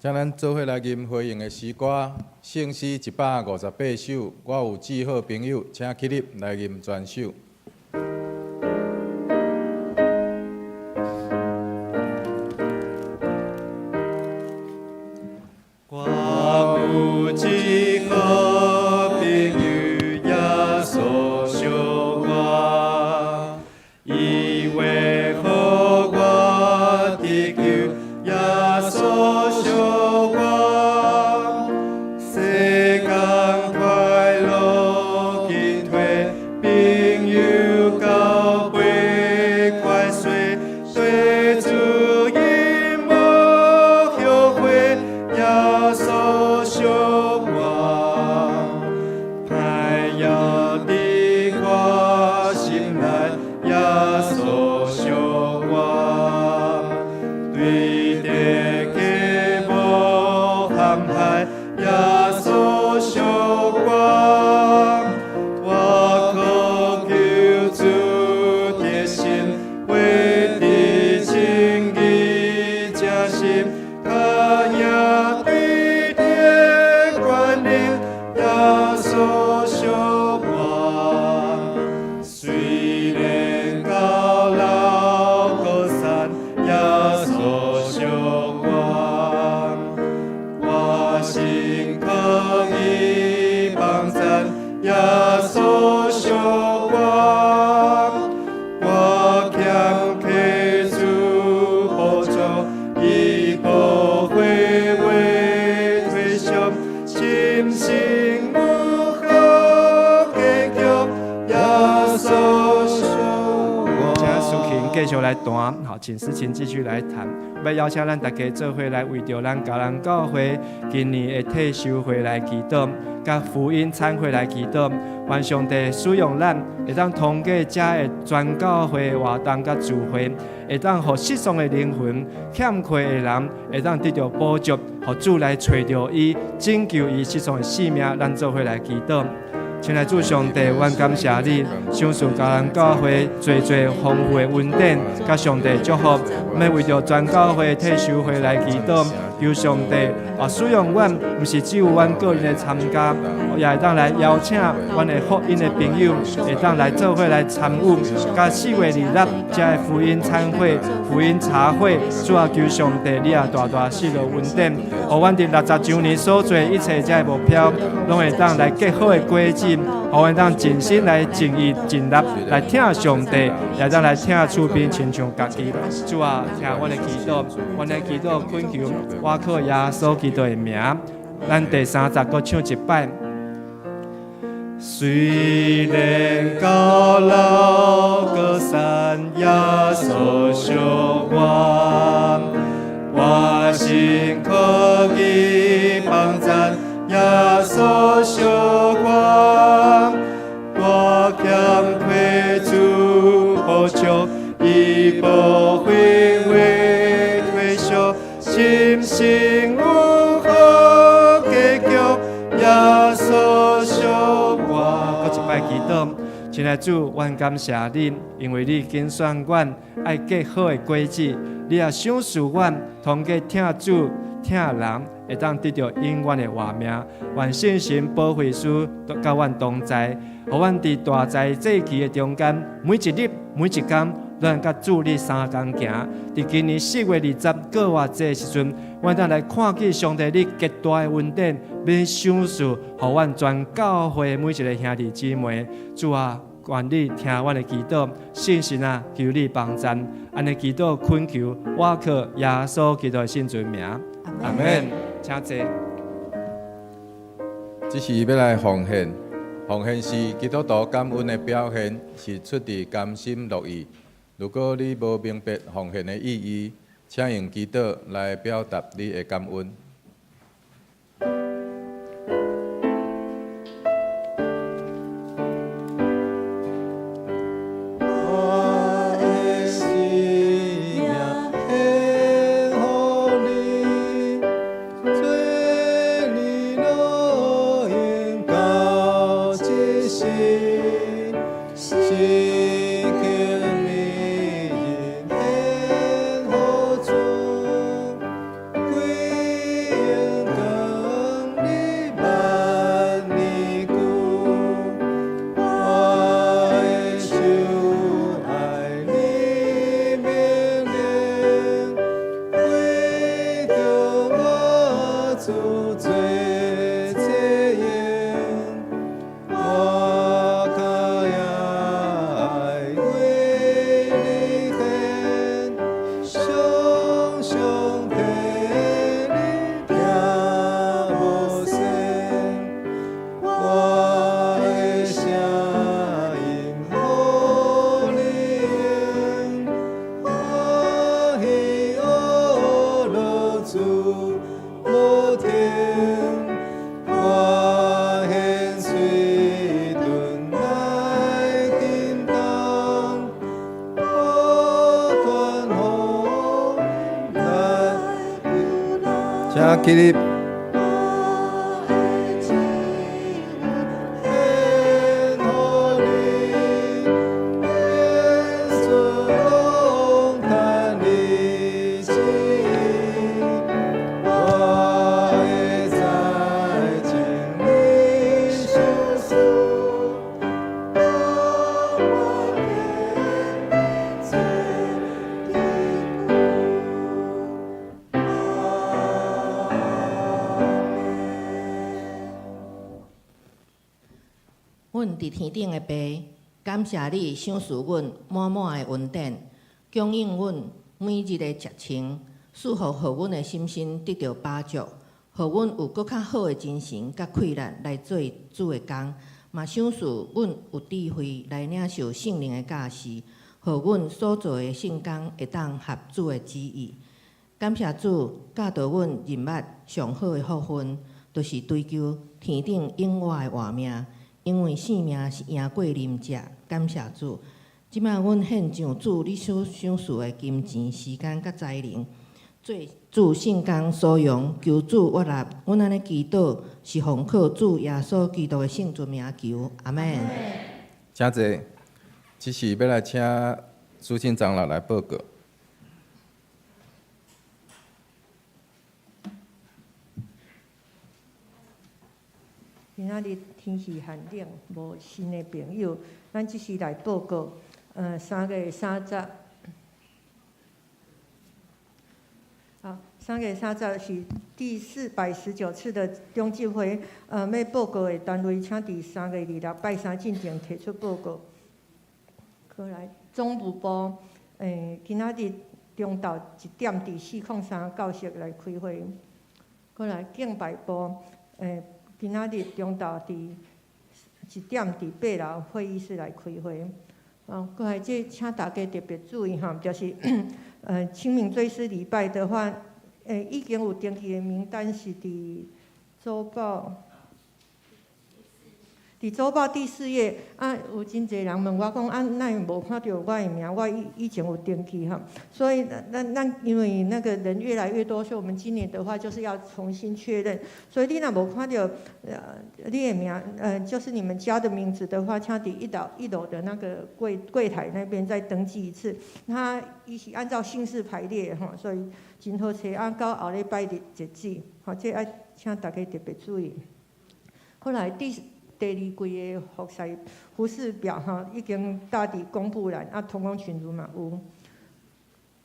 Speaker 7: 請咱做伙來吟回應的詩歌，聖詩158首。我有至好朋友，請起立來吟全首。
Speaker 3: 我有一好朋友，耶穌惜我，伊話予我得救，耶穌惜我，世間快樂緊退，朋友交陪快說，對主因無後悔，耶穌惜我，歹枵佇我心內，耶穌惜我，對地家無陷害，耶穌惜我，我渴求主的心，活佇情義正心，跤贏對天權能，耶穌惜我。雖然到老高山，耶穌惜我，我心可以幫贊，耶穌惜我，我謙客主寶座，伊不會為退縮，深信有好結局，耶穌惜我。
Speaker 10: 請思琴繼續來彈，好，請思琴繼續來彈。欲邀請咱大家做伙來為著咱嘉南教會今年的退修會來祈禱，佮福音餐會來祈禱。願上帝使用咱，會當通過遮的全教會活動佮聚會，會當予失喪的靈魂、欠缺的人，會當得著補足，予主來揣著伊，拯救伊失喪的性命。咱做伙來祈禱。親愛主上帝，阮感謝你，賞賜嘉南教會濟濟豐富的恩典，佮上帝祝福。欲為著全教會退修會來祈禱，求上帝啊使用阮，毋是只有阮個人的參加，也會當來邀請阮的福音的朋友，會當來做伙來參與。佮4月26遮的福音餐會、福音茶會，主啊，求上帝你也大大賜予恩典，予阮佇60周年所做一切遮的目標，攏會當來結好的果子。予阮當盡心來盡意盡力來疼上帝，也當來疼厝邊親像家己。主啊，聽阮的祈禱，阮的祈禱懇求，倚靠耶穌基督的名。咱第三節閣唱一擺。
Speaker 3: 雖然到老高山，耶穌惜我，我心可以幫贊，耶穌惜我，我欠虧主保障，伊不會為退縮，深信有好結局，耶穌惜我。
Speaker 10: 閣一擺祈禱，親愛主，阮感謝你，因為你揀選阮愛結好的果子，你也賞賜阮通過疼主、疼人，會當得著永遠的活命。願聖神保惠師佮阮同在，予阮佇大災祭期的中間，每一日、每一工，咱佮主你相仝行。佇今年4月20過活節的時陣，阮當來看見上帝你極大的恩典，欲賞賜予阮全教會每一个兄弟姊妹。主啊，愿你听阮的祈祷，圣神啊，求你帮赞，按呢祈祷恳求，我靠耶稣基督的圣尊名，阿门。请坐。
Speaker 7: 这是欲来奉献，奉献是基督徒感恩的表现，是出自甘心乐意。如果你无明白奉献的意义，请用祈祷来表达你的感恩。
Speaker 3: 我的生命献予你，做你乐园到这世，心情美人献予主，归荣光你万年久。我的手爱你命令，为着我主做这言，我较也爱为你献，常常替你疼无息。我的声音予你用，欢喜乐主无停。我献嘴唇来叮当，不管予来。
Speaker 7: 请起立。
Speaker 3: 献予你，愿主拢牵你旨意，我会在经你相思，当我见你做天父。阿
Speaker 5: 阮伫天顶的爸，感谢你赏赐阮满满的恩典，供应阮每日的食穿，赐福予阮的心身得著饱足，予阮有閣較好的精神佮氣力來做主的工，嘛賞賜阮有智慧來領受聖靈的教示，予阮所做的聖工會當合主的旨意。感謝主教導阮認捌上好的福分，就是追求天頂永活的活命。因為性命是贏過啉食，感謝主。這擺阮獻上主你所賞賜的金錢、時間佮才能，做主聖工所用，求主悅納。阮按呢祈禱是奉靠主耶穌基督的聖尊名求，阿們。
Speaker 7: 請坐。這是欲來請蘇信長老來報告。
Speaker 4: 今仔日天氣寒冷，無新的朋友，咱這是來報告。3月30，好，3月30是第419次的中執會，欲報告的單位，請佇3月26拜三進前提出報告。過來總務部，今仔日中晝1點佇403教室來開會。過來敬拜部，今仔日中晝佇1點佇8樓會議室來開會。過來這請大家特別注意哈，就是清明追思禮拜的話，已經有登記的名單是佇週報。佇週報第4頁，啊，有真濟人問我講，啊，哪會無看著我的名？我以前有登記哈，所以咱因為那個人越來越多，所以我們今年的話就是要重新確認。所以你若無看著，你的名，就是你們家的名字的話，請佇一樓的那個櫃檯那邊再登記一次。他伊是按照姓氏排列哈，所以真好揣，啊，到後禮拜日截止，好，這愛請大家特別注意。後來第二季的服事表哈，已經大致公布了，啊，同工群組嘛有。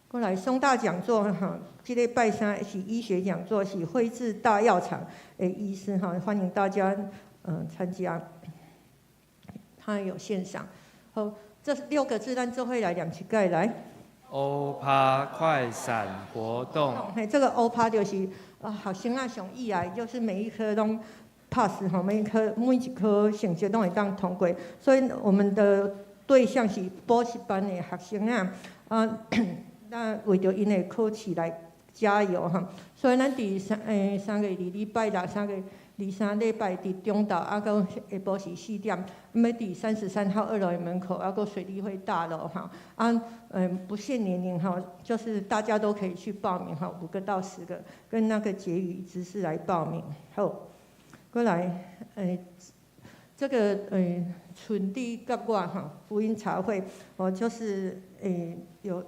Speaker 4: 過來松大講座哈，這禮拜三是醫學講座，是輝智大藥廠的醫師哈，歡迎大家參加。他有線上。好，這六個字咱做伙來念一擺來。
Speaker 10: 歐趴快閃活動。
Speaker 4: 嘿，這個歐趴就是啊，學生仔上意愛，就是每一科攏 pass 吼，每一科每一科成績攏會當通過，所以我們的對象是補習班的學生仔，啊，咱為著𪜶的考試來加油哈。所以咱佇3月2禮拜六，3月23禮拜佇中晝，啊，閣下晡時4點，欲佇33號二樓的門口，啊，閣水利會大樓哈，啊，不限年齡哈，就是大家都可以去報名哈，5個到10個，跟那個結語知識來報名。好，過來，這個春地甲我哈福音茶會，哦，就是有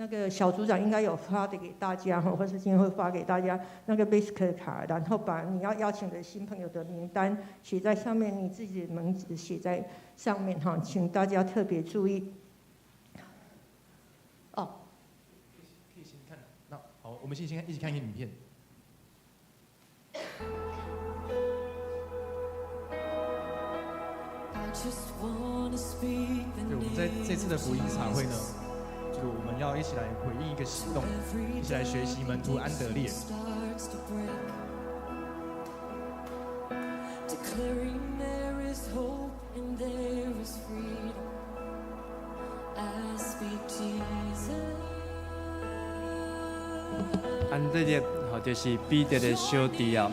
Speaker 4: 那個小組長應該有發的給大家哈，或是今天會發給大家那個 basic 卡，然後把你要邀請的新朋友的名單寫在上面，你自己的名字寫在上面哈，請大家特別注意。哦，
Speaker 11: 可以先看，那好，我們先一起看一個影片。對，我們在這次的福音茶會呢，就是我們要一起來回應一個行動，一起來學習門徒安德烈。
Speaker 10: 安德烈，好，就是彼得的小弟啊，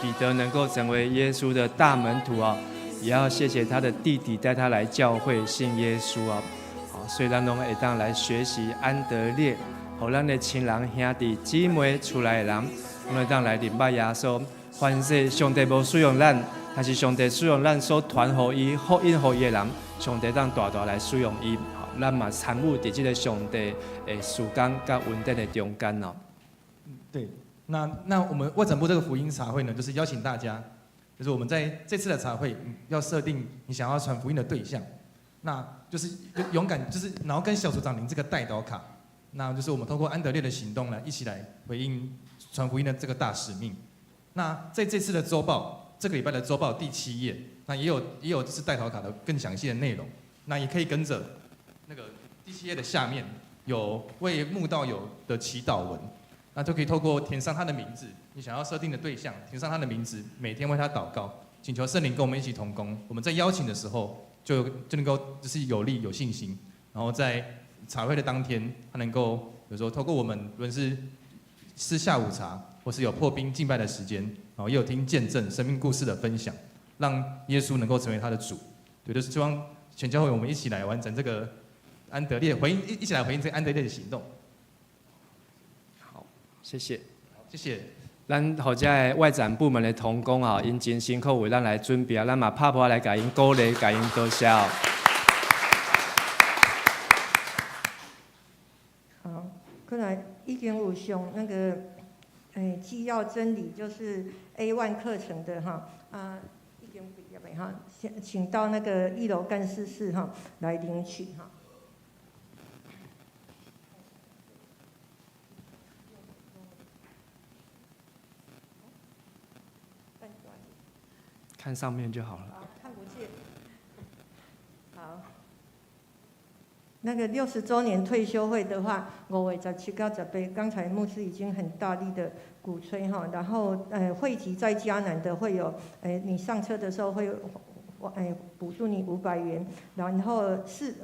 Speaker 10: 彼得能夠成為耶穌的大門徒啊。也要謝謝他的弟弟帶他來教會信耶穌啊！好，所以咱攏會當來學習安德烈，予咱的親人兄弟姊妹厝內的人，攏會當來認捌耶穌。凡事上帝無使用咱，但是上帝使用咱所傳予伊福音予伊的人，上帝當大大來使用伊。好，咱嘛參與佇這個上帝的事工佮恩典的中間哦。
Speaker 11: 對，那我們外展部這個福音茶會呢，就是邀請大家。就是我們在這次的茶會要設定你想要傳福音的對象，那就是勇敢，就是然後跟小組長領這個代禱卡，那就是我們透過安德烈的行動來一起來回應傳福音的這個大使命。那在這次的週報，這個禮拜的週報第7頁，那也有就是代禱卡的更詳細的內容，那也可以跟着那個第7頁的下面有為慕道友的祈禱文。那就可以透過填上他的名字，你想要設定的對象，填上他的名字，每天為他禱告，請求聖靈跟我們一起同工。我們在邀請的時候就能夠就是有力有信心，然後在茶會的當天，他能夠有時候透過我們，無論是吃下午茶，或是有破冰敬拜的時間，然後也有聽見證生命故事的分享，讓耶穌能夠成為他的主。對，就是希望全教會我們一起來完成這個安德烈回應，一起來回應這個安德烈的行動。
Speaker 10: 謝謝，
Speaker 11: 謝謝。
Speaker 10: 咱予遮个外展部門的同工啊，𪜶真辛苦為咱來準備啊，咱嘛拍噗來共𪜶鼓勵，共𪜶多謝。
Speaker 4: 好，過來已經有上那個，紀要真理就是 A1 課程的哈，啊，已經畢業的哈，請到那個一樓幹事室哈來領取哈。
Speaker 10: 看上面就好了。
Speaker 4: 看不見。好，那個60週年退休會的話，5月17到18，剛才牧師已經很大力的鼓吹哈，然後匯集在嘉南的會有，你上車的時候會補助你500元，然後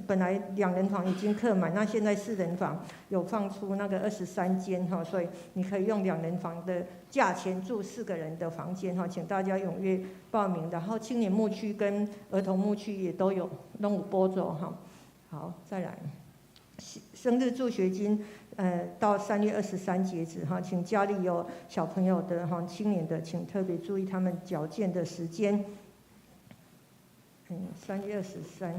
Speaker 4: 本來2人房已經客滿，那現在4人房有放出那個23間哈，所以你可以用2人房的價錢住4個人的房間哈，請大家踴躍報名。然後青年牧區跟兒童牧區也都有攏有補助哈。好，再來生日助學金，到3月23截止哈，請家裡有小朋友的哈、青年的，請特別注意他們繳件的時間。3月23，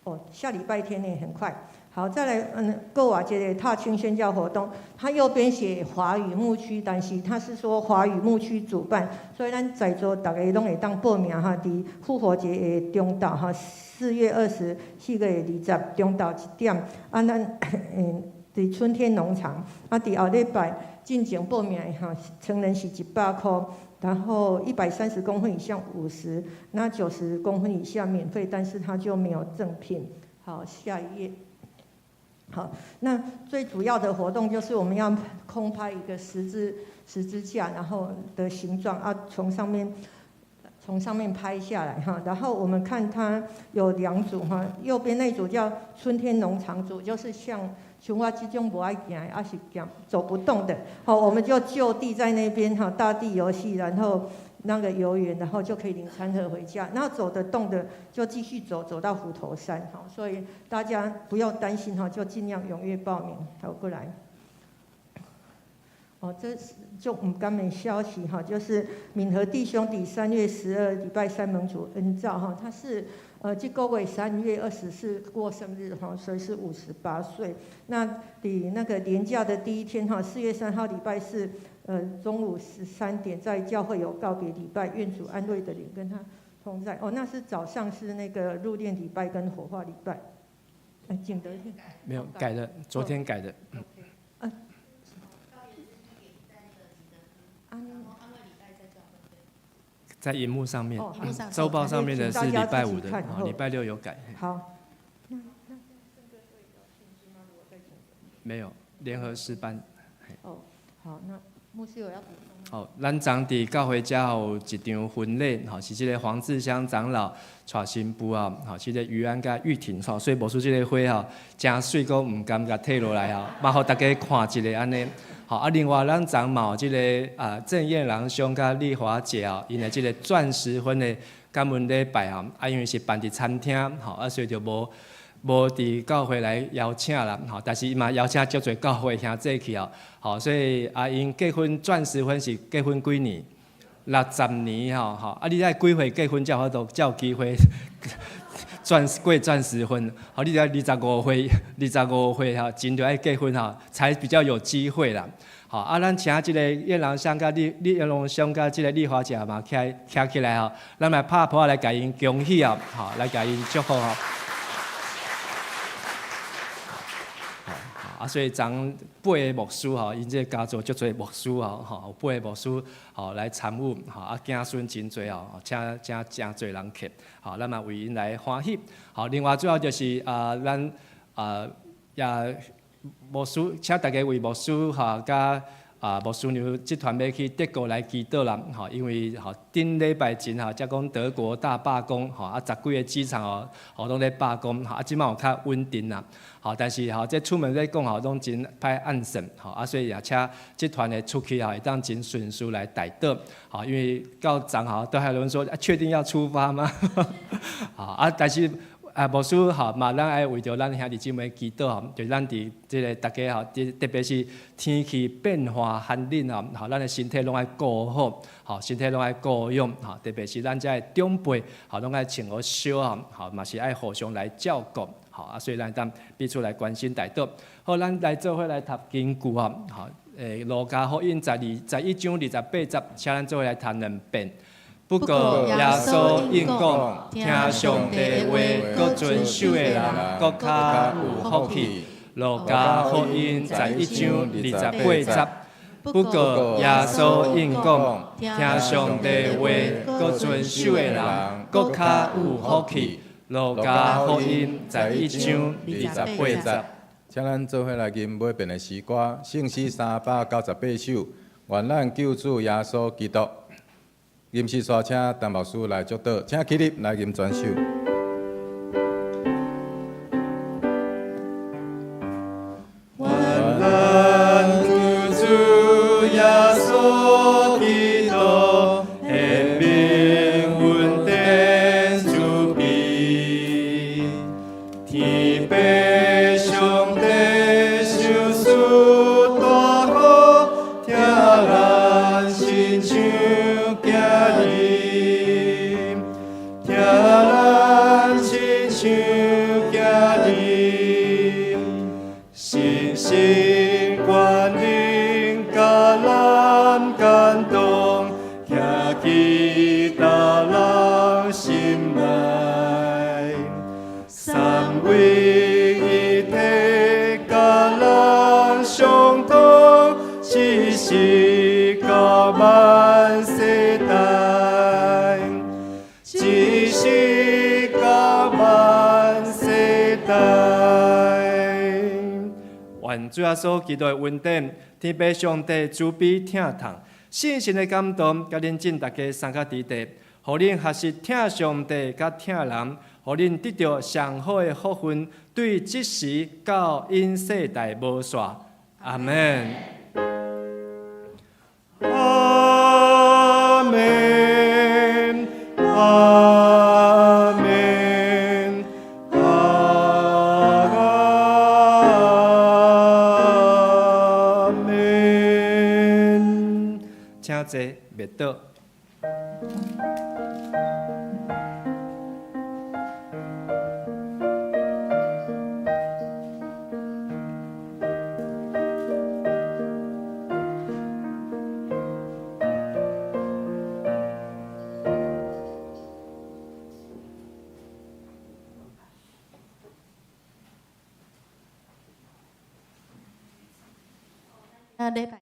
Speaker 4: 哦，下禮拜天呢，很快。好，再來，閣有一個踏青宣教活動，他右邊寫華語牧區，但是他是說華語牧區主辦，所以咱在座大家攏會當報名哈。佇復活節的中晝哈，4月24月20中晝1點，啊，咱佇春天農場，啊，佇後禮拜進前報名的哈，成人是100箍，然後130公分以上50，那90公分以下免費，但是他就沒有贈品。好，下一頁。好，那最主要的活動就是我們要空拍一個十字架，然後的形狀啊，從上面拍下來哈。然後我們看它有兩組哈，右邊那組叫春天農場組，就是像我這種無愛行的，抑是行走不動的，好，我們就就地在那邊哈，大地遊戲，然後那個遊園，然後就可以領餐盒回家。然後走得動的就繼續走，走到虎頭山哈。所以大家不要擔心哈，就盡量踴躍報名。好，過來。哦，這是就毋甘的消息哈，就是敏和弟兄佇3月12禮拜三蒙主恩召哈，他是這個月3月24過生日哈，所以是58歲。那佇那個連假的第一天哈，4月3號禮拜四，中午13點在教會有告別禮拜，願主安慰的靈跟他同在。哦，那是早上是那個入殮禮拜跟火化禮拜。哎，景德
Speaker 10: 沒有改的，昨天改的。
Speaker 4: 啊。
Speaker 10: 在螢幕上面，週報上面的是禮拜五的，禮拜六有改。
Speaker 4: 好。
Speaker 10: 沒有聯合詩班。
Speaker 4: 哦，好，那牧師有要補充。
Speaker 10: 好，咱昨佇教會遮有一場婚禮，吼，是這個黃志香長老娶新婦啊，吼，是這個余安佮玉婷，吼，所以牧師這個花吼，誠媠，閣毋甘共退落來吼，嘛予大家看一下按呢。好，啊，另外咱昨嘛有這個啊鄭彥郎兄佮麗華姐啊，𪜶的這個鑽石婚的感恩禮拜吼，啊，因為是辦佇餐廳，吼，啊，所以就無佇教會來邀請啦，吼，但是伊嘛邀請足濟教會兄弟去哦，吼，所以啊，𪜶結婚鑽石婚是結婚幾年？60年吼，吼，啊，你愛幾歲結婚才有法度，才有機會過鑽石婚？好，你愛25歲，25歲吼，前就愛結婚吼，才比較有機會啦。好，啊，咱請這個彥郎兄佮李李彥龍兄佮這個麗華姐嘛，徛起來吼，咱來拍噗仔來共𪜶恭喜哦，好，來共𪜶祝福吼。啊，所以昨八个牧師吼，𪜶這個家族足濟牧師吼，吼，八個牧師吼來參與，吼，啊，子孫真濟哦，請請誠濟人客，吼，咱嘛為𪜶來歡喜。好，另外最後就是啊，咱啊也牧師，請大家為牧師吼，佮啊牧師娘這團欲去德國來祈禱啦，吼，因為吼頂禮拜前吼，才講德國大罷工，吼啊十幾个機場哦，吼攏咧罷工，吼啊這擺有較穩定啦。吼，但是吼，這出門咧講吼，攏真歹按算，吼啊，所以也請這團的出去吼，會當真順遂來帶倒，吼，因為到昨吼都還有人說，啊，確定要出發嗎？好啊，但是啊，牧師吼嘛，咱愛為著咱兄弟姊妹祈禱吼，就咱佇這个大家吼，特別是天氣變化寒冷吼，吼，咱的身體攏愛顧好，吼，身體攏愛顧養，吼，特別是咱遮的長輩，吼，攏愛穿好惜吼，吼，嘛是愛互相來照顧。好啊，所以咱當彼此來關心代禱。好，咱來做伙來讀經句吼，好，路加福音11章28節，請咱做伙來讀兩遍。不過耶穌應講，聽上帝話，閣遵守的人，閣較有福氣。路加福音11章28節。不過耶穌應講，聽上帝話，閣遵守的人，閣較有福氣。路加福音11章28節。
Speaker 7: 請咱做伙來吟尾遍的詩歌，聖詩398首，願咱救主耶穌基督。吟詩煞請陳牧師來祝禱，請起立來吟全首。
Speaker 3: 願咱救主耶穌基督顯明恩典慈悲，天父上帝賞賜大好，疼咱親像囝兒，疼咱。世到萬世代，一世到萬世代。
Speaker 10: 願主耶穌基督的恩典，天父上帝慈悲疼痛，聖神的感動，佮恁眾逐家相佮佇地，予恁學習疼上帝佮疼人，予恁得著上好的福分，對這時到永世代無煞。阿門。
Speaker 3: 阿門，阿門，阿門。
Speaker 10: 請坐，默禱。
Speaker 5: 啊，禮拜。